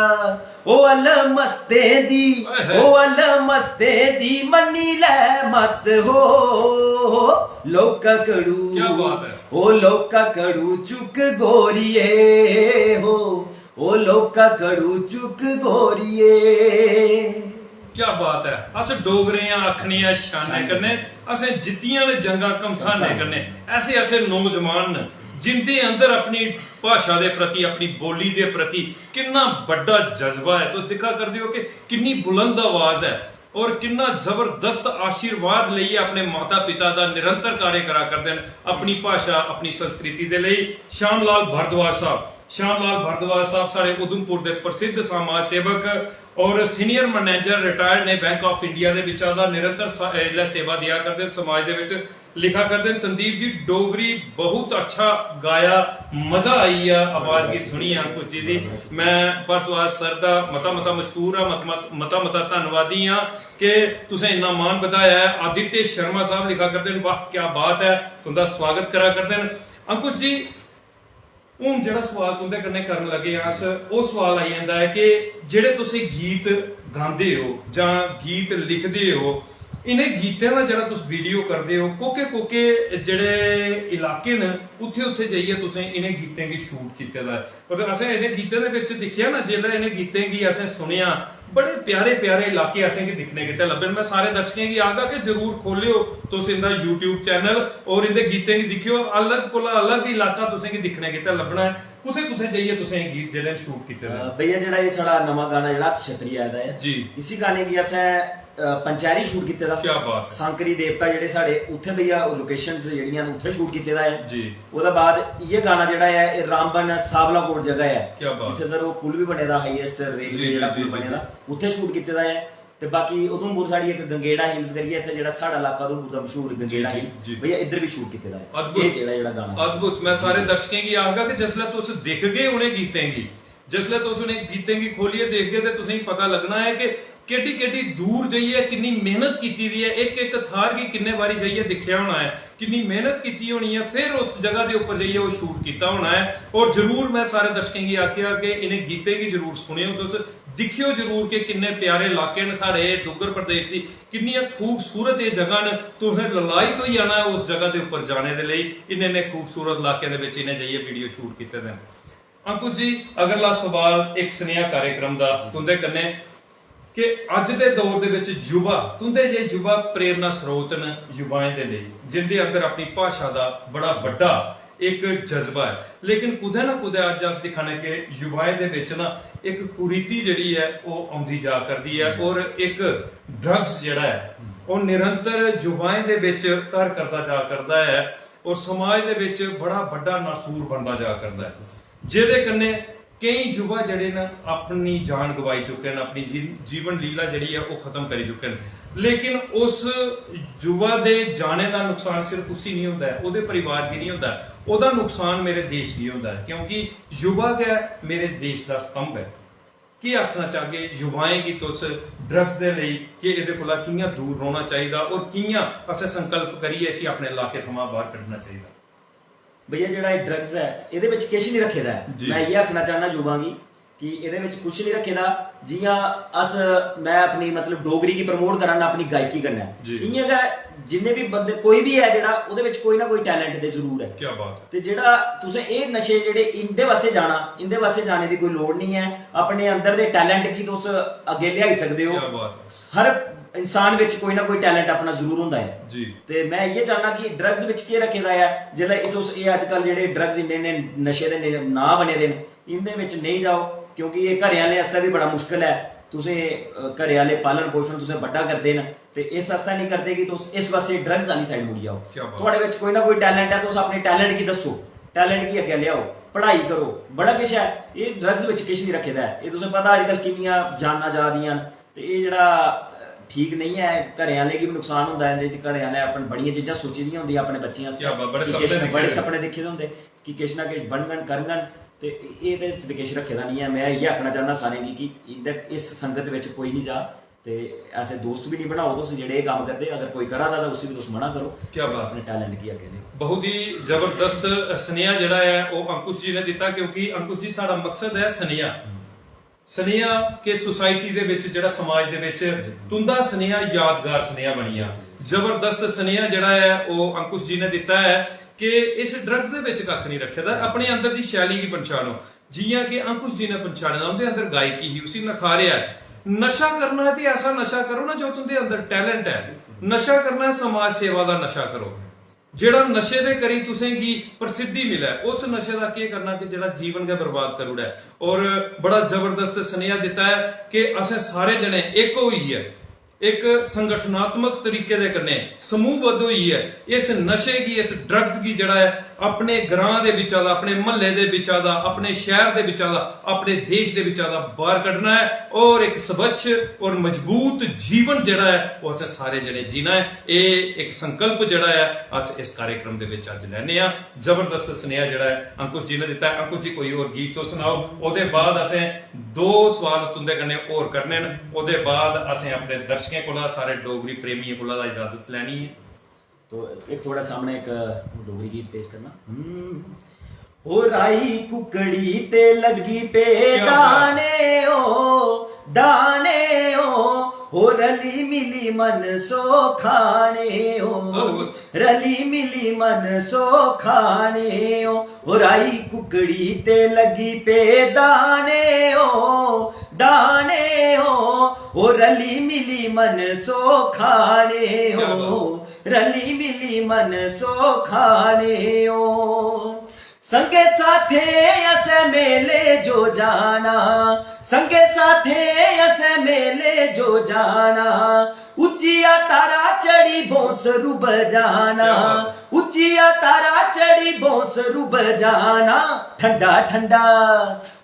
ओ अल मस्ते दी, ओ अल मस्ते दी मन्नी लै मत हो। लौका कड़ू, क्या बात है। ओ लौका कड़ू चुक गोरिये हो, ओ लौका कड़ू चुक गोरिये। क्या बात है। अस डोगरे आं, आखने आं शानै कन्नै, असें जित्तियां न जंगां घमसानै कन्नै। ऐसे ऐसे नौजवान न जिंदे अंदर अपनी भाशा दे प्रति, अपनी बोली दे प्रति किन्ना बड्डा जज्बा ऐ। तुस दिक्खा करदे ओ कि किन्नी बुलंद आवाज ऐ और किन्ना जबरदस्त आशीर्वाद लेइयै अपने माता पिता दा निरंतर कार्य करा करदे न अपनी भाशा, अपनी संस्कृति दे लेई। श्याम लाल भारद्वाज साहब, श्याम लाल भारद्वाज साहब साढ़े उधमपुर दे प्रसिद्ध समाज सेवक और senior manager retired ने Bank of India दे बिच्चा दा निरंतर सा-, इसलै सेवा देआ करदे न समाज दे बिच। लिखा करदे न, "संदीप जी, डोगरी बहुत अच्छा गाया, मजा आई गेआ आवाज गी सुनियै अंकुश जी दी।" मैं भारद्वाज सर दा मता मता मशहूर आं, मत-, मत-, मता मता धन्नवादी आं कि तुसें इन्ना मान बधाया ऐ। आदित्य शर्मा साहब लिखा करदे न, "वाह, क्या बात है," तुं'दा स्वागत करा करदे न। अंकुश जी, हून जेह्ड़ा सवाल तुं'दे कन्नै करन लगे आं अस, ओह् सवाल आई जंदा ऐ कि जेह्ड़े तुस एह् गीत गांदे ओ जां गीत लिखदे ओ, इ'नें गीतें दा जेह्ड़ा तुस वीडियो करदे ओ, कोह्के कोह्के जेह्ड़े इलाके न, उत्थै उत्थै जाइयै तुसें इ'नें गीतें गी शूट कीते दा ऐ? मतलब असें इ'नें गीतें दे बिच दिक्खेआ ना, जेल्लै इ'नें गीतें गी असें सुनेआ, बड़े प्यारे प्यारे इलाके असेंगी दिक्खने गितै लब्भे न। मैं सारे दर्शकें गी आखगा कि जरूर खोलेओ तुस इंदा YouTube चैनल और इंदे गीतें गी दिक्खेओ, अलग कोला अलग इलाका तुसेंगी दिक्खने गितै लब्भना ऐ। कुत्थै कुत्थै जाइयै तुसें एह् गीत जेह्ड़े न शूट कीते दे न? अ, भैया, जेह्ड़ा एह् साढ़ा नमां गाना जेह्ड़ा हत्थ छतरी आए दा ऐ, जी। इसी गाने गी असें, अ, पंचैरी शूट कीते दा। क्या बात है। सांकरी देवता जेह्ड़े साढ़े, उत्थै भैया लोकेशंस जेह्ड़ियां न, उत्थै शूट कीते दा ऐ। जी। ओह्दे बाद इ'यै गाना जेह्ड़ा ऐ, एह् रामबन साबला कोट जगह ऐ, क्या बात। जित्थै सर ओह् पुल बी बने दा, हाईएस्ट रेलवे जी, जी, जेह्ड़ा जी, पुल जी, बने जी। दा, उत्थै शूट कीते दा ऐ। ते बाकी उधमपुर साढ़ी इक गंगेड़ा हिल्स करियै इत्थै जेह्ड़ा साढ़ा इलाका उधमपुर दा मशहूर गंगेड़ा जी, हिल, जी। भैया इद्धर बी शूट कीते दा ऐ। अद्भुत। एह् जेह्ड़ा, जेह्ड़ा गाना। अद्भुत। मैं सारे दर्शकें गी आखगा कि जिसलै तुस दिखगे उ'नें गीतें गी, जिसलै तुस उ'नें गीतें गी खोलियै दिखगे ते तुसेंगी पता लग्गना ऐ कि केड्डी केड्डी दूर जाइयै किन्नी मेहनत कीती दी ऐ, इक इक थाह्र गी किन्ने बारी जाइयै दिक्खेआ होना ऐ, किन्नी मेहनत कीती होनी ऐ, फिर उस जगह दे उप्पर जाइयै ओह् शूट कीता होना ऐ। और जरूर मैं सारे दर्शकें गी आखेआ कि इ'नें गीतें गी जरूर सुनेओ तुस, दिक्खेओ जरूर कि किन्ने प्यारे इलाके न साढ़े डुग्गर प्रदेश दी, किन्नियां खूबसूरत एह् जगह न। तुसें ललायत होई जाना ऐ उस जगह दे उप्पर जाने दे लेई। इन्ने इन्ने खूबसूरत इलाके दे बिच इ'नें जाइयै वीडियो शूट कीते दे न। अंकुश जी, अगला सवाल इक सनेहा कार्यक्रम दा तुं'दे कन्नै कि अज्ज दे दौर दे बिच युवा, तुं'दे जे युवा प्रेरणा स्रोत न युवाएं दे लेई, जिं'दे अंदर अपनी भाशा दा बड़ा बड्डा इक जज्बा ऐ, लेकिन कुतै ना कुतै अज्ज अस दिक्खा ने कि युवाएं दे बिच ना इक कुरीति जेह्ड़ी ऐ ओह् औंदी जा करदी ऐ और इक ड्रग्स जेह्ड़ा ऐ ओह् निरंतर युवाएं दे बिच घर करदा जा करदा ऐ और समाज दे बिच बड़ा बड्डा नासूर बनदा जा करदा ऐ, जेह्दे कन्नै केईं युवा जेह्ड़े न अपनी जान गवाई चुके न, अपनी जी-, जीवन लीला जेह्ड़ी ऐ ओह् खत्म करी चुके न। लेकिन उस युवा दे जाने दा नुकसान सिर्फ उसी नहीं होंदा ऐ, ओह्दे परिवार गी नहीं होंदा ऐ, ओह्दा नुकसान मेरे देश गी होंदा ऐ, क्योंकि युवा गै मेरे देश दा स्तंभ ऐ। केह् आखना चाहगे युवाएं गी तुस ड्रग्स दे लेई कि एह्दे कोला कि'यां दूर रौह्ना चाहिदा और कि'यां असें संकल्प करियै इसी अपने इलाके थमां बाहर कड्ढना चाहिदा? भैया, जेह्ड़ा एह् ड्रग्स ऐ, एह्दे बिच किश निं रक्खे दा ऐ। जी। मैं इ'यै आखना चाह्न्नां युवां गी कि एह्दे बिच कुछ निं रक्खे दा। जि'यां अस, मैं अपनी, मतलब, डोगरी गी प्रमोट करा ना अपनी गायकी कन्नै, जी। इ'यां गै जिन्ने बी बंदे, कोई बी ऐ जेह्ड़ा, ओह्दे बिच कोई ना कोई टैलेंट ते जरूर ऐ। क्या बात है। ते जेह्ड़ा तुसें एह् नशे जेह्ड़े इं'दे पासै जाना, इं'दे पासै जाने दी कोई लोड़ निं ऐ। अपने अंदर दे टैलेंट गी तुस अग्गें लेआई सकदे ओ। क्या बात है। हर इंसान बिच कोई ना कोई टैलेंट अपना जरूर होंदा ऐ। जी। ते मैं इ'यै चाह्न्नां कि ड्रग्स बिच केह् रक्खे दा ऐ, जेल्लै एह् तुस, एह् अज्जकल जेह्ड़े ड्रग्स इन्ने इन्ने नशे दे ने-, नांऽ बने दे न, इं'दे बिच नेईं जाओ, क्योंकि एह् घरै आह्लें आस्तै बी बड़ा मुश्कल ऐ। तुसें, अ, घरै आह्ले पालन पोषण तुसें बड्डा करदे न, ते इस आस्तै नेईं करदे कि तुस इस पासै ड्रग्स आह्ली साइड मुड़ी जाओ। क्या बात। थुआढ़े बिच कोई ना कोई टैलेंट ऐ, तुस अपने टैलेंट गी दस्सो, टैलेंट गी अग्गें लेआओ, पढ़ाई करो, बड़ा किश ऐ। एह् ड्रग्स बिच किश निं रक्खे दा ऐ। एह् तुसें पता अज्जकल किन्नियां जानां जा दियां न, ते एह् जेह्ड़ा, अ, ठीक नेईं ऐ। घरै आह्लें गी बी नुकसान होंदा ऐ इं'दे च। घरै आह्लें अपने बड़ियां चीजां सोची दियां होंदियां अपने बच्चें आस्तै। क्या बात, बड़े कि सपने किश ना, दिक्खे बड़े दे। सपने दिक्खे दे होंदे कि किश ना किश बनङन, करङन। ते एह्दे च ते किश रक्खे दा निं ऐ। मैं इ'यै आखना चाह्न्नां सारें गी कि इं'दे, इस संगत बिच कोई निं जा। ते ऐसे दोस्त बी निं बनाओ तुस जेह्ड़े एह् कम्म करदे। अगर कोई करा दा तां उसी बी तुस मना करो। क्या बात। अपने टैलेंट गी अग्गें लेओ। बहुत ही जबरदस्त सनेहा जेह्ड़ा ऐ ओह् अंकुश जी ने दित्ता, क्योंकि अंकुश जी साढ़ा मकसद ऐ सनेहा। हम्म। सनेहा के सोसाइटी दे बिच, जेह्ड़ा समाज दे बिच तुं'दा सनेहा यादगार सनेहा बनी जा। जबरदस्त सनेहा जेह्ड़ा ऐ ओह् अंकुश जी ने दित्ता ऐ कि इस ड्रग्स दे बिच कक्ख निं रक्खे दा, अपने अंदर दी शैली गी पंछानो। जि'यां कि अंकुश जी ने पंछाने दा, उं'दे अंदर गायकी ही, उसी नखारेआ ऐ। नशा करना है ते ऐसा नशा करो ना जो तुंदे अंदर टैलेंट है। नशा करना है, समाज सेवा दा नशा करो। जेड़ा नशे दे करी तुसें गी प्रसिद्धि मिलै, उस नशे दा केह् करना कि जेड़ा जीवन गै बर्बाद करी ओड़ै। और बड़ा जबरदस्त सनेहा दित्ता ऐ कि असें सारे जने इक होइयै, इक संगठनात्मक तरीके दे कन्नै, समूहबद्ध होइयै इस नशे गी, इस ड्रग्स गी जेड़ा ऐ, अपने ग्रां दे बिच्चा दा, अपने म्हल्ले दे बिच्चा दा, अपने शैह्र दे बिच्चा दा, अपने देश दे बिच्चा दा बाहर कड्ढना ऐ और इक स्वच्छ और मजबूत जीवन जेड़ा ऐ, ओह् असें सारे जने जीना ऐ। एह् इक संकल्प जेड़ा ऐ, अस इस कार्यक्रम दे बिच अज्ज लैने आं। जबरदस्त सनेहा जेड़ा ऐ, अंकुश जी ने दित्ता ऐ। अंकुश जी, कोई होर गीत तुस सनाओ, ओह्दे बाद असें दो सवाल तुंदे कन्नै होर करने न, ओह्दे बाद असें अपने दर्शकें कोला, सारे डोगरी प्रेमियें कोला दा इजाजत लैनी ऐ। तो इक थुआढ़े सामने इक डोगरी गीत पेश करना। हम्म। ओ राई कुकड़ी ते लग्गी पे क्या बात। दाने ओ, दाने ओ, ओ रली मिली मन सो खाने ओ, अद्भुत। रली मिली मन सो खाने ओ। ओ राई कुकड़ी ते लग्गी पे दाने ओ, दाने ओ, ओ रली मिली मन सो खाने क्या ओ, बात। रली मिली मन सो खाने ओ। संगे साथे असें मेले जो जाना, संगे साथे असें मेले जो जाना, उच्चिया तारा चढ़ी बौंसरू बजाना, क्या बात। उच्चिया तारा चढ़ी बौंसरू बजाना। ठंडा ठंडा,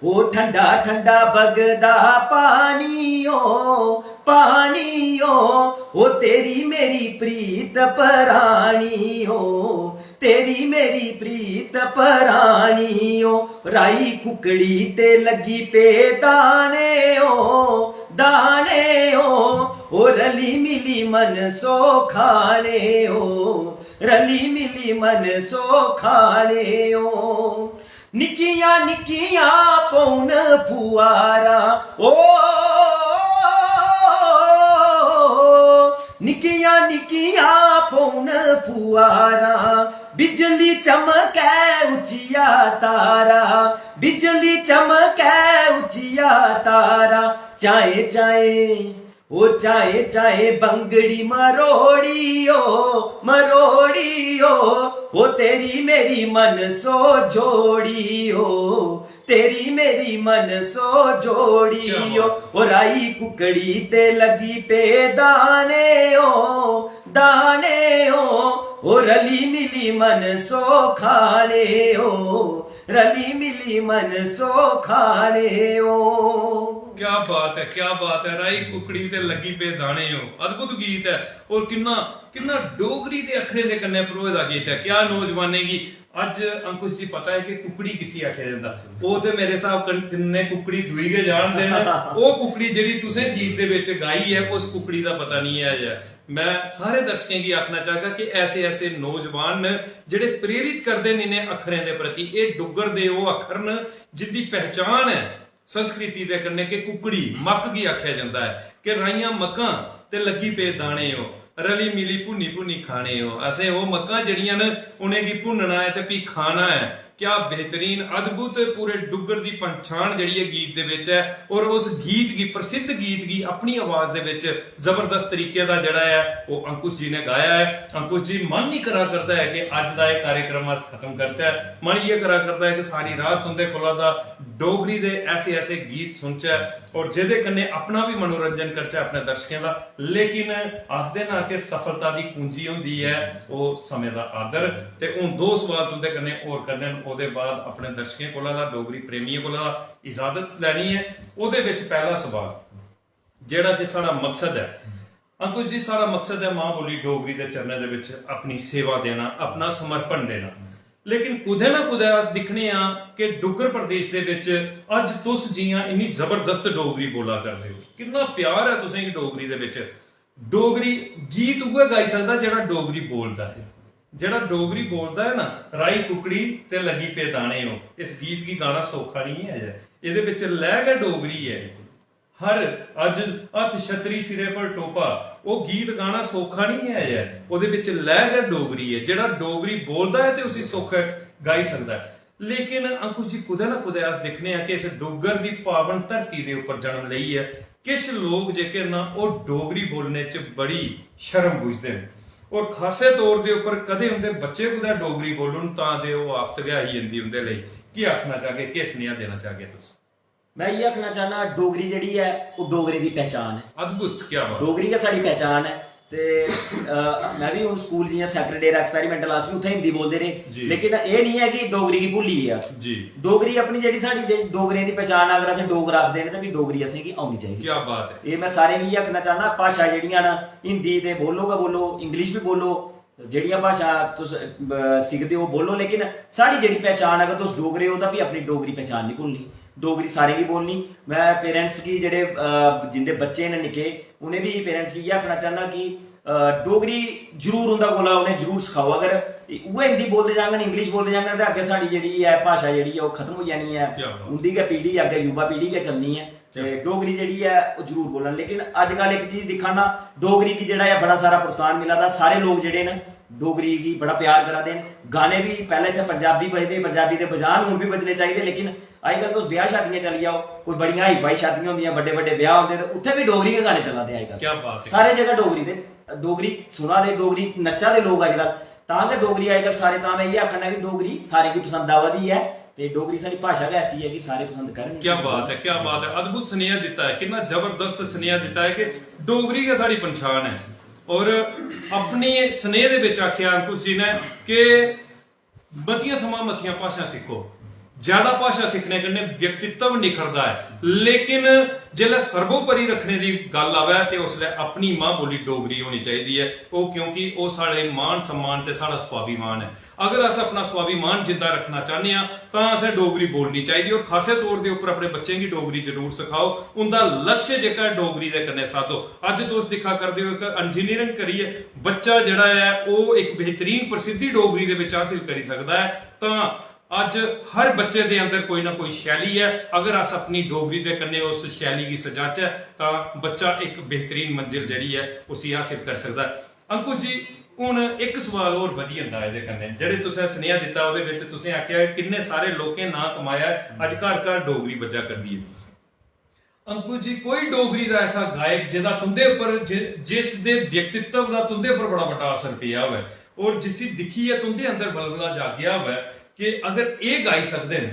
ओ ठंडा ठंडा बगदा पानी ओ, पानी ओ, ओ तेरी मेरी प्रीत परानी ओ, तेरी मेरी प्रीत परानी ओ। राई कुकड़ी ते लग्गी पे दाने ओ, दाने ओ, ओ रली मिली मन सो खाने ओ, रली मिली मन सो खाने ओ। निक्कियां निक्कियां पौन फुआरां ओ, निक्कियां निक्कियां पौन फुआरां, बिजली चमकै उच्चिया तारा, बिजली चमकै उच्चिया तारा, चाए चाए ओ चाए चाए बंगड़ी मरोड़ी ओ, मरोड़ी ओ, ओ तेरी मेरी मन सो जोड़ी ओ, तेरी मेरी मन सो जोड़ी क्या ओ। बात। ओ राई कुकड़ी ते लगी पे दाने ओ, दाने ओ, ओ रली मिली मन सो खाने ओ, रली मिली मन सो खाने ओ। क्या बात है, क्या बात है। राई कुकड़ी ते लगी पे दाने ओ, अद्भुत गीत है। और किन्ना, किन्ना डोगरी दे अखरें दे कन्नै परोए दा गीत है। क्या नौजवानें गी अज्ज, अंकुश जी, पता है कि कुकड़ी किसी आखेआ जंदा? ओह् ते मेरे स्हाब कन-, कन्नै कुकड़ी दूई गै जानदे न। ओह् कुकड़ी जेह्ड़ी तुसें गीत दे बिच गाई ऐ, उस कुकड़ी दा पता निं ऐ अजें। मैं सारे दर्शकें गी आखना चाहगा कि ऐसे-ऐसे नौजवान न जेह्ड़े प्रेरित करदे न इ'नें अक्खरें दे प्रति। एह् डुग्गर दे ओह् अक्खर न जिंदी पहचान ऐ संस्कृति दे कन्नै कि कुकड़ी, मक्क गी आखेआ जंदा ऐ कि राहियां मक्कां ते लग्गी पे दाने ओ, रली मिली भुन्नी भुन्नी खाने ओ। असें ओह् मक्कां जेह्ड़ियां न, उ'नेंगी भुन्नना ऐ ते फ्ही खाना ऐ। क्या बेहतरीन, अद्भुत, पूरे डुग्गर दी पंछान जेह्ड़ी ऐ गीत दे बिच ऐ। और उस गीत गी, प्रसिद्ध गीत गी अपनी आवाज दे बिच जबरदस्त तरीके दा जेह्ड़ा ऐ ओह् अंकुश जी ने गाया ऐ। अंकुश जी, मन निं करा करदा ऐ कि अज्ज दा एह् कार्यक्रम अस खत्म करचै, मन इ'यै करा करदा ऐ कि सारी रात तुं'दे कोला दा डोगरी दे ऐसे ऐसे गीत सुनचै और जेह्दे कन्नै अपना बी मनोरंजन करचै, अपने दर्शकें दा। लेकिन आखदे ना कि सफलता दी कुंजी होंदी ऐ ओह् समें दा आदर। ते हून दो सवाल तुं'दे कन्नै होर करने न, ओह्दे बाद अपने दर्शकें कोला दा, डोगरी प्रेमियें कोला दा इजाजत लैनी ऐ। ओह्दे बिच पैह्ला सवाल, जेह्ड़ा कि साढ़ा मकसद ऐ, अंकुश जी, साढ़ा मकसद ऐ मां बोली डोगरी दे चरणें दे बिच अपनी सेवा देना, अपना समर्पण देना। लेकिन कुतै ना कुतै अस दिक्खने आं कि डुग्गर प्रदेश दे बिच अज्ज तुस जि'यां इन्नी जबरदस्त डोगरी बोला करदे ओ, किन्ना प्यार ऐ तुसेंगी डोगरी दे बिच। डोगरी गीत उ'ऐ गाई सकदा जेह्ड़ा डोगरी बोलदा ऐ। जेह्ड़ा डोगरी बोलदा ऐ ना, "राई कुकड़ी ते लग्गी पे दाने ओ", इस गीत गी गाना सौखा निं ऐ। एह्दे बिच लैऽ गै डोगरी ऐ। हर अज्ज हत्थ छतरी सिरै पर टोपा, ओह् गीत गाना सौखा निं ऐ। ओह्दे बिच लैऽ गै डोगरी ऐ। जेह्ड़ा डोगरी बोलदा ऐ ते उसी सौखा गाई सकदा ऐ। लेकिन अंकुश जी, कुतै ना कुतै अस दिक्खने आं कि इस डुग्गर दी पावन धरती दे उप्पर जन्म लेइयै किश लोक जेह्के न, ओह् डोगरी बोलने च बड़ी शर्म बुझदे न, और खासे तौर दे उप्पर कदें उं'दे बच्चे कुतै डोगरी बोलन, तां ते ओह् आफत गै आई जंदी उं'दे लेई। केह् आखना चाहगे, केह् सनेहा देना चाहगे तुस? में इ'यै आखना चाहना, डोगरी जेह्ड़ी ऐ, ओह् डोगरे दी पहचान ऐ। अद्भुत, क्या बात। डोगरी गै साढ़ी पहचान ऐ। ते अ, में बी हून स्कूल, जि'यां सैक्रेड डेरा एक्सपेरिमेंटल, अस बी उत्थै हिंदी बोलदे रेह्, जी। लेकिन एह् निं ऐ कि डोगरी गी भुल्ली गे अस। जी। डोगरी अपनी जेह्ड़ी साढ़ी, जेह्ड़ी डोगरें दी पहचान, अगर असें डोगरा आखदे न, ते फ्ही डोगरी असेंगी औनी चाहिदी। क्या बात ऐ। एह् में सारें गी इ'यै आखना चाहना, भाशा जेह्ड़ियां न, हिंदी ते बोलो गै बोलो, इंग्लिश बी बोलो, जेह्ड़ियां भाशा तुस अ, सिखदे ओ, बोलो, लेकिन साढ़ी जेह्ड़ी पहचान, अगर तुस डोगरे ओ, तां फ्ही अपनी डोगरी पहचान निं भुल्लनी। डोगरी सारें गी बोलनी। में पेरेंट्स गी, जेह्ड़े अ, जिं'दे बच्चे न निक्के, उ'नें बी, पेरेंट्स गी इ'यै आखना चाहना कि अ, डोगरी जरूर उं'दे कोला, उ'नें जरूर सखाओ। अगर उ'ऐ हिंदी बोलदे जाङन, इंग्लिश बोलदे जाङन, ते अग्गें साढ़ी जेह्ड़ी ऐ, भाशा जेह्ड़ी ऐ, ओह् खत्म होई जानी ऐ। क्या बात। उं'दी गै पीढ़ी अग्गें, युवा पीढ़ी गै चलनी ऐ। ते डोगरी जेह्ड़ी ऐ, ओह् जरूर बोलन। लेकिन अज्जकल इक चीज दिक्खा ना, डोगरी गी जेह्ड़ा ऐ, बड़ा सारा प्रोत्साहन मिला दा। सारे लोक जेह्ड़े न, डोगरी गी बड़ा प्यार करा दे न। गाने बी पैह्लें इत्थै पंजाबी बजदे, पंजाबी दे बजान हून बी बजने चाहिदे, लेकिन अज्जकल तुस ब्याह शादियां चली जाओ, कोई बड़ियां हाई फाई शादियां होंदियां, बड्डे बड्डे ब्याह होंदे, ते उत्थै बी डोगरी गै गाने चला दे अज्जकल। क्या बात है। सारे जगह डोगरी दे, डोगरी सुना दे, डोगरी नच्चा दे लोक अज्जकल। तां गै डोगरी अज्जकल सारे, तां में इ'यै आखना कि डोगरी सारें गी पसंद आवा दी ऐ, ते डोगरी साढ़ी भाशा गै ऐसी ऐ कि सारे पसंद करन। क्या बात है, क्या बात है, अद्भुत सनेहा दित्ता ऐ, किन्ना जबरदस्त सनेहा दित्ता ऐ कि डोगरी गै साढ़ी पंछान ऐ। और अपने सनेह दे बिच आखेआ अंकुश जी ने कि मतियां थमां मतियां भाशां सिक्खो। ज्यादा भाशा सिक्खने कन्नै व्यक्तित्व निखरदा ऐ, लेकिन जिसलै सर्वोपरि रक्खने दी गल्ल आवै ते उसलै अपनी मां बोली डोगरी होनी चाहिदी ऐ। ओह् क्योंकि ओह् साढ़े मान सम्मान ते साढ़ा स्वाभिमान ऐ। अगर अस अपना स्वाभिमान जिंदा रक्खना चाहने आं, तां असें डोगरी बोलनी चाहिदी और खासे तौर दे उप्पर अपने बच्चें गी डोगरी जरूर सखाओ। उंदा लक्ष्य जेह्का ऐ, डोगरी दे कन्नै साधो। अज्ज तुस दिक्खा करदे ओ, इक इंजीनियरिंग करियै बच्चा जेह्ड़ा ऐ, ओह् इक बेहतरीन प्रसिद्धि डोगरी दे बिच हासिल करी सकदा ऐ। तां अज्ज हर बच्चे दे अंदर कोई ना कोई शैली ऐ। अगर अस अपनी डोगरी दे कन्नै उस शैली गी सजाचै, तां बच्चा इक बेहतरीन मंजिल जेह्ड़ी ऐ, उसी हासिल करी सकदा ऐ। अंकुश जी, हून इक सवाल होर बधी जंदा एह्दे कन्नै। जेह्ड़े तुसें सनेहा दित्ता, ओह्दे बिच तुसें आखेआ किन्ने सारे लोकें नांऽ कमाया ऐ, अज्ज घर घर डोगरी बज्जा करदी ऐ। अंकुश जी, कोई डोगरी दा ऐसा गायक जेह्दा तुं'दे उप्पर, जि-, जिस दे व्यक्तित्व दा तुं'दे उप्पर बड़ा बड्डा असर पेआ होऐ और जिसी दिक्खियै तुं'दे अंदर बलबला जागेआ होऐ कि अगर एह् गाई सकदे न,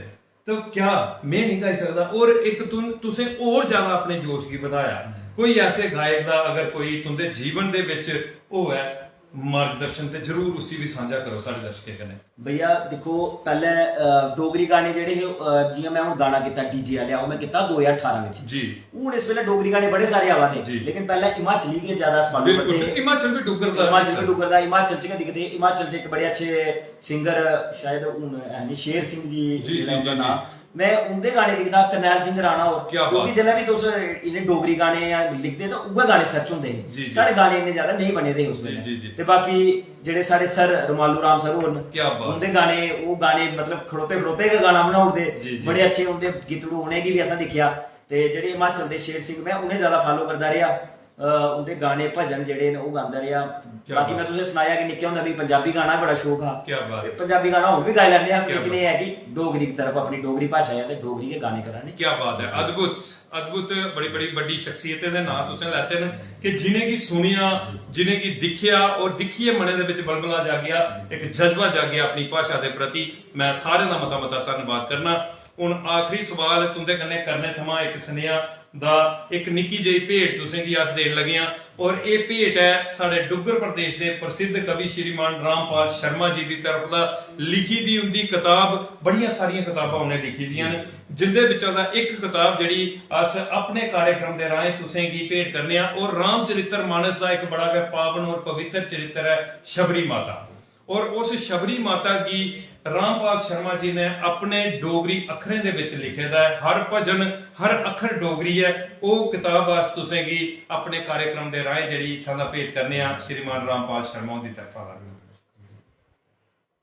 तो क्या में नहीं गाई सकदा? और इक तुम, तुसें और ज्यादा अपने जोश गी बधाया। कोई ऐसे गायक दा अगर कोई तुंदे जीवन दे बिच होऐ मार्गदर्शन, ते जरूर उसी भी सांझा करो साढ़े दर्शकें कन्नै। भैया, दिक्खो, पैह्लें, अ, डोगरी गाने जेह्ड़े हे, अ, जि'यां में हून गाना कीता डीजे आह्लेआ, ओह् में कीता दो ज्हार ठारां बिच। जी। हून इस बेल्लै डोगरी गाने बड़े सारे आवा दे, जी। लेकिन पैह्लें हिमाचली गै ज्यादा अस follow बिल्कुल, करदे हे। हिमाचल बी डुग्गर दा हिमाचल हिस्सा। बी डुग्गर दा, हिमाचल च गै दिखदे हे। हिमाचल च इक बड़े अच्छे सिंगर, शायद हून है नहीं, शेर सिंह जी, जी, जी, उं'दा जी, नांऽ। जी। में उं'दे गाने दिखदा, करनैल सिंह राणा होर। क्या बात। क्योंकि जिसलै बी तुस इ'नें डोगरी गाने जां लिखदे, तां उ'ऐ गाने सर्च होंदे हे। जी, जी। साढ़े गाने इन्ने ज्यादा नेईं बने दे हे उस जी, बेल्लै। जी, जी। ते बाकी जेह्ड़े साढ़े सर रमालू राम सर होर न, क्या बात। उं'दे गाने, ओह् गाने, मतलब, खड़ोते खड़ोते गै गाना बनाई ओड़दे। जी, जी। बड़े अच्छे उं'दे गीतड़ू, उ'नेंगी बी असें दिक्खेआ। ते जेह्ड़े हिमाचल दे शेर सिंह, में उ'नें ज्यादा follow करदा रेहा। अ, उं'दे गाने, भजन जेह्ड़े न, ओह् गांदा रेहा। क्या बाकी बात। में तुसें सनाया कि निक्के होंदे मिगी पंजाबी गाना बड़ा शौक हा। क्या बात। ते पंजाबी गाना हून बी गाई लैन्ने अस, क्या लेकिन बात। एह् ऐ कि डोगरी दी तरफ, अपनी डोगरी भाशा ऐ ते डोगरी गै गाने करा ने। क्या बात है, अद्भुत, अद्भुत, बड़ी, बड़ी बड्डी शख्सियतें दे नांऽ तुसें लैते न कि जिनेंगी सुनेआ, जिनेंगी दिक्खेआ और दिक्खियै मनै दे बिच बलबला जागेआ, इक जज्बा जागेआ अपनी भाशा दे प्रति। में सारें दा मता, मता धन्नवाद करना। हून आखरी सवाल तुं'दे कन्नै करने थमां इक सनेहा दा इक निक्की जेही भेंट तुसेंगी अस देन लगे आं। और एह् भेंट ऐ साढ़े डुग्गर प्रदेश दे प्रसिद्ध कवि श्रीमान रामपाल शर्मा जी दी तरफ दा लिखी दी उं'दी कताब, बड़ियां सारियां कताबां उ'नें लिखी दियां न, जिं'दे बिच्चा दा इक कताब जेह्ड़ी अस अपने कार्यक्रम दे राहें तुसेंगी भेंट करने आं, और रामचरित्र मानस दा इक बड़ा गै पावन और पवित्र चरित्र ऐ शबरी माता। और उस शबरी माता गी रामपाल शर्मा जी ने अपने डोगरी अक्खरें दे बिच लिखे दा ऐ। हर भजन, हर अक्खर डोगरी ऐ। ओह् कताब अस तुसेंगी अपने कार्यक्रम दे राहें जेह्ड़ी इत्थां दा भेंट करने आं श्रीमान रामपाल शर्मा हुंदी तरफा दा।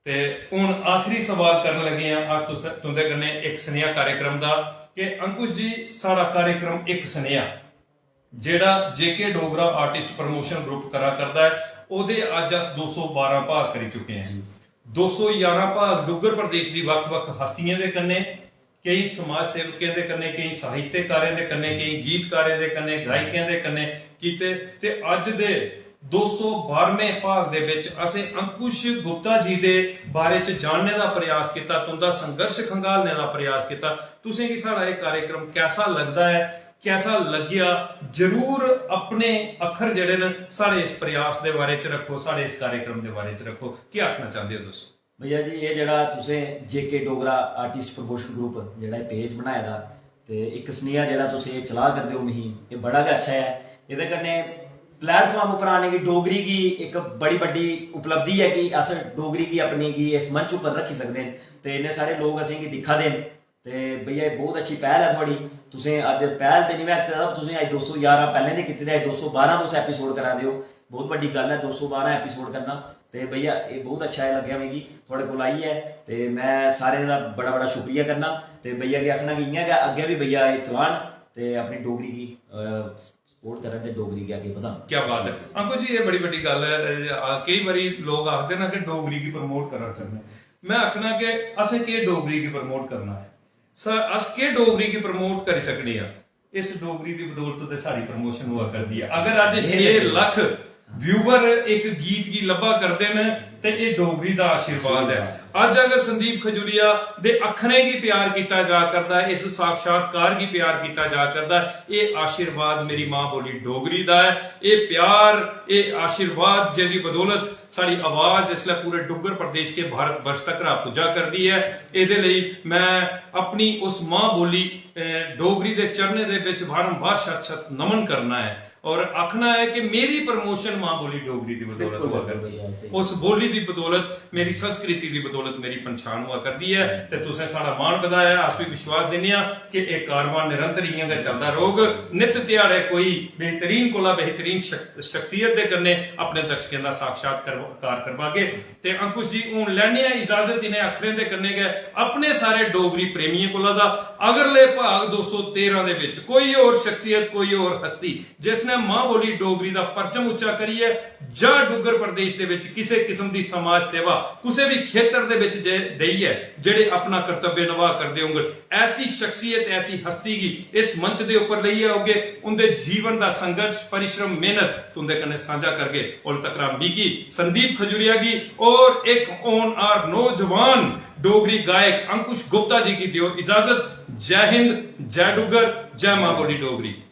ते हून आखरी सवाल करन लगे आं अस तुस, तुंदे कन्नै इक सनेहा कार्यक्रम दा कि अंकुश जी, साढ़ा कार्यक्रम इक सनेहा जेह्ड़ा जे के डोगरा आर्टिस्ट प्रमोशन ग्रुप करा करदा ऐ, ओह्दे अज्ज अस दो सौ बारां भाग करी चुके आं। जी। दो सौ ञारां भाग डुग्गर प्रदेश दी बक्ख-बक्ख हस्तियें दे कन्नै, केई समाज सेवकें दे कन्नै, केई साहित्यकारें दे कन्नै, केई गीतकारें दे कन्नै, गायकें दे कन्नै कीते। ते अज्ज दे दो सौ बारहवें भाग दे बिच असें अंकुश गुप्ता जी दे बारे च जानने दा प्रयास कीता, तुंदा संघर्ष खंगालने दा प्रयास कीता। तुसें गी साढ़ा एह् कार्यक्रम कैसा लगदा ऐ, कैसा लग्गेआ, जरूर अपने अक्खर जेह्ड़े न साढ़े इस प्रयास दे बारे च रक्खो, साढ़े इस कार्यक्रम दे बारे च रक्खो। केह् आखना चांह्दे ओ तुस? भैया जी, एह् जेह्ड़ा तुसें जे के डोगरा आर्टिस्ट प्रमोशन ग्रुप जेह्ड़ा एह् पेज बनाए दा ते इक सनेहा जेह्ड़ा तुस एह् चला करदे ओ मिगी, एह् बड़ा गै अच्छा ऐ। एह्दे कन्नै प्लेटफार्म उप्पर आने गी डोगरी गी इक बड़ी बड्डी उपलब्धि ऐ कि अस डोगरी गी अपनी गी इस मंच उप्पर रक्खी सकदे न ते इन्ने सारे लोक असेंगी दिक्खा दे न। ते भैया, एह् बहुत अच्छी पैह्ल ऐ थुआढ़ी। तुसें अज्ज पैह्ल ते निं में आखी सकदा, तुसें अज्ज दो सौ ग्यारह पैह्लें दे कीते दे, अज्ज दो सौ बारां तुस एपिसोड करा दे ओ। बहुत बड्डी गल्ल ऐ दो सौ बारां एपिसोड करना। ते भैया, एह् बहुत अच्छा लग्गेआ मिगी थुआढ़े कोल आइयै। ते में सारें दा बड़ा बड़ा शुक्रिया करना। ते भैया गी आखना कि इ'यां गै अग्गें बी भैया एह् चलान ते अपनी डोगरी गी सपोर्ट करन ते डोगरी गी अग्गें बधान। क्या बात है अंकुश जी, ये बड़ी बड्डी गल्ल ऐ। अ, केई बारी लोग आखदे ना कि डोगरी गी प्रमोट करना चांह्दे। में आखना कि असें केह् डोगरी गी प्रमोट करना ऐ? स-, अस केह् डोगरी गी प्रमोट करी सकने आं? इस डोगरी दी बदौलत ते साढ़ी प्रमोशन होआ करदी ऐ। अगर अज्ज छे लक्ख व्यूअर इक गीत गी लब्भा करदे न ते एह् डोगरी दा आशीर्वाद ऐ। अज्ज अगर संदीप खजूरिया दे अक्खरें गी प्यार कीता जा करदा ऐ, इस साक्षात्कार गी प्यार कीता जा करदा ऐ, एह् आशीर्वाद मेरी मां बोली डोगरी दा ऐ। एह् प्यार, एह् आशीर्वाद जेह्दी बदौलत साढ़ी आवाज इसलै पूरे डुग्गर प्रदेश के भारत वर्ष तक पुज्जा करदी ऐ। एह्दे लेई मैं अपनी उस मां बोली, अ, डोगरी दे चरणें दे बिच बारंबार शत शत नमन करना ऐ और आखना ऐ कि मेरी प्रमोशन मां बोली डोगरी दी बदौलत बिल्कुल, होआ करदी ऐ। बिल्कुल, ऐसे ही। उस बोली दी बदौलत, मेरी संस्कृति दी बदौलत मेरी पंछान होआ करदी ऐ। ते तुसें साढ़ा मान बधाया, अस भी विश्वास दिन्ने आं कि एह् कारवां निरंतर इ'यां गै चलदा रौह्ग। नित्त ध्याड़े कोई बेहतरीन कोला बेहतरीन शख्स-, शख्सियत दे कन्नै अपने दर्शकें दा साक्षात्कार करवागे। ते अंकुश जी, हून लैने आं इजाजत इ'नें अक्खरें दे कन्नै गै अपने सारे डोगरी प्रेमियें कोला दा। अगले भाग दो सौ तेरां दे बिच कोई होर शख्सियत, कोई होर हस्ती जिसने मां बोली डोगरी दा परचम उच्चा करियै जां डुग्गर प्रदेश दे बिच किसे किस्म दी समाज सेवा कुसै बी खेतर दे बिच जे देइयै जेह्ड़े अपना कर्तव्य नभाऽ करदे होंगन, ऐसी शख्सियत, ऐसी हस्ती गी इस मंच दे उप्पर लेइयै औगे, उं'दे जीवन दा संघर्ष, परिश्रम, मेहनत तुं'दे कन्नै सांझा करगे। उल्ल तकरा मिगी, संदीप खजूरिया गी और इक होनहार नौजवान डोगरी गायक अंकुश गुप्ता जी गी देओ इजाजत। जय हिंद, जय डुग्गर, जय मां बोली डोगरी।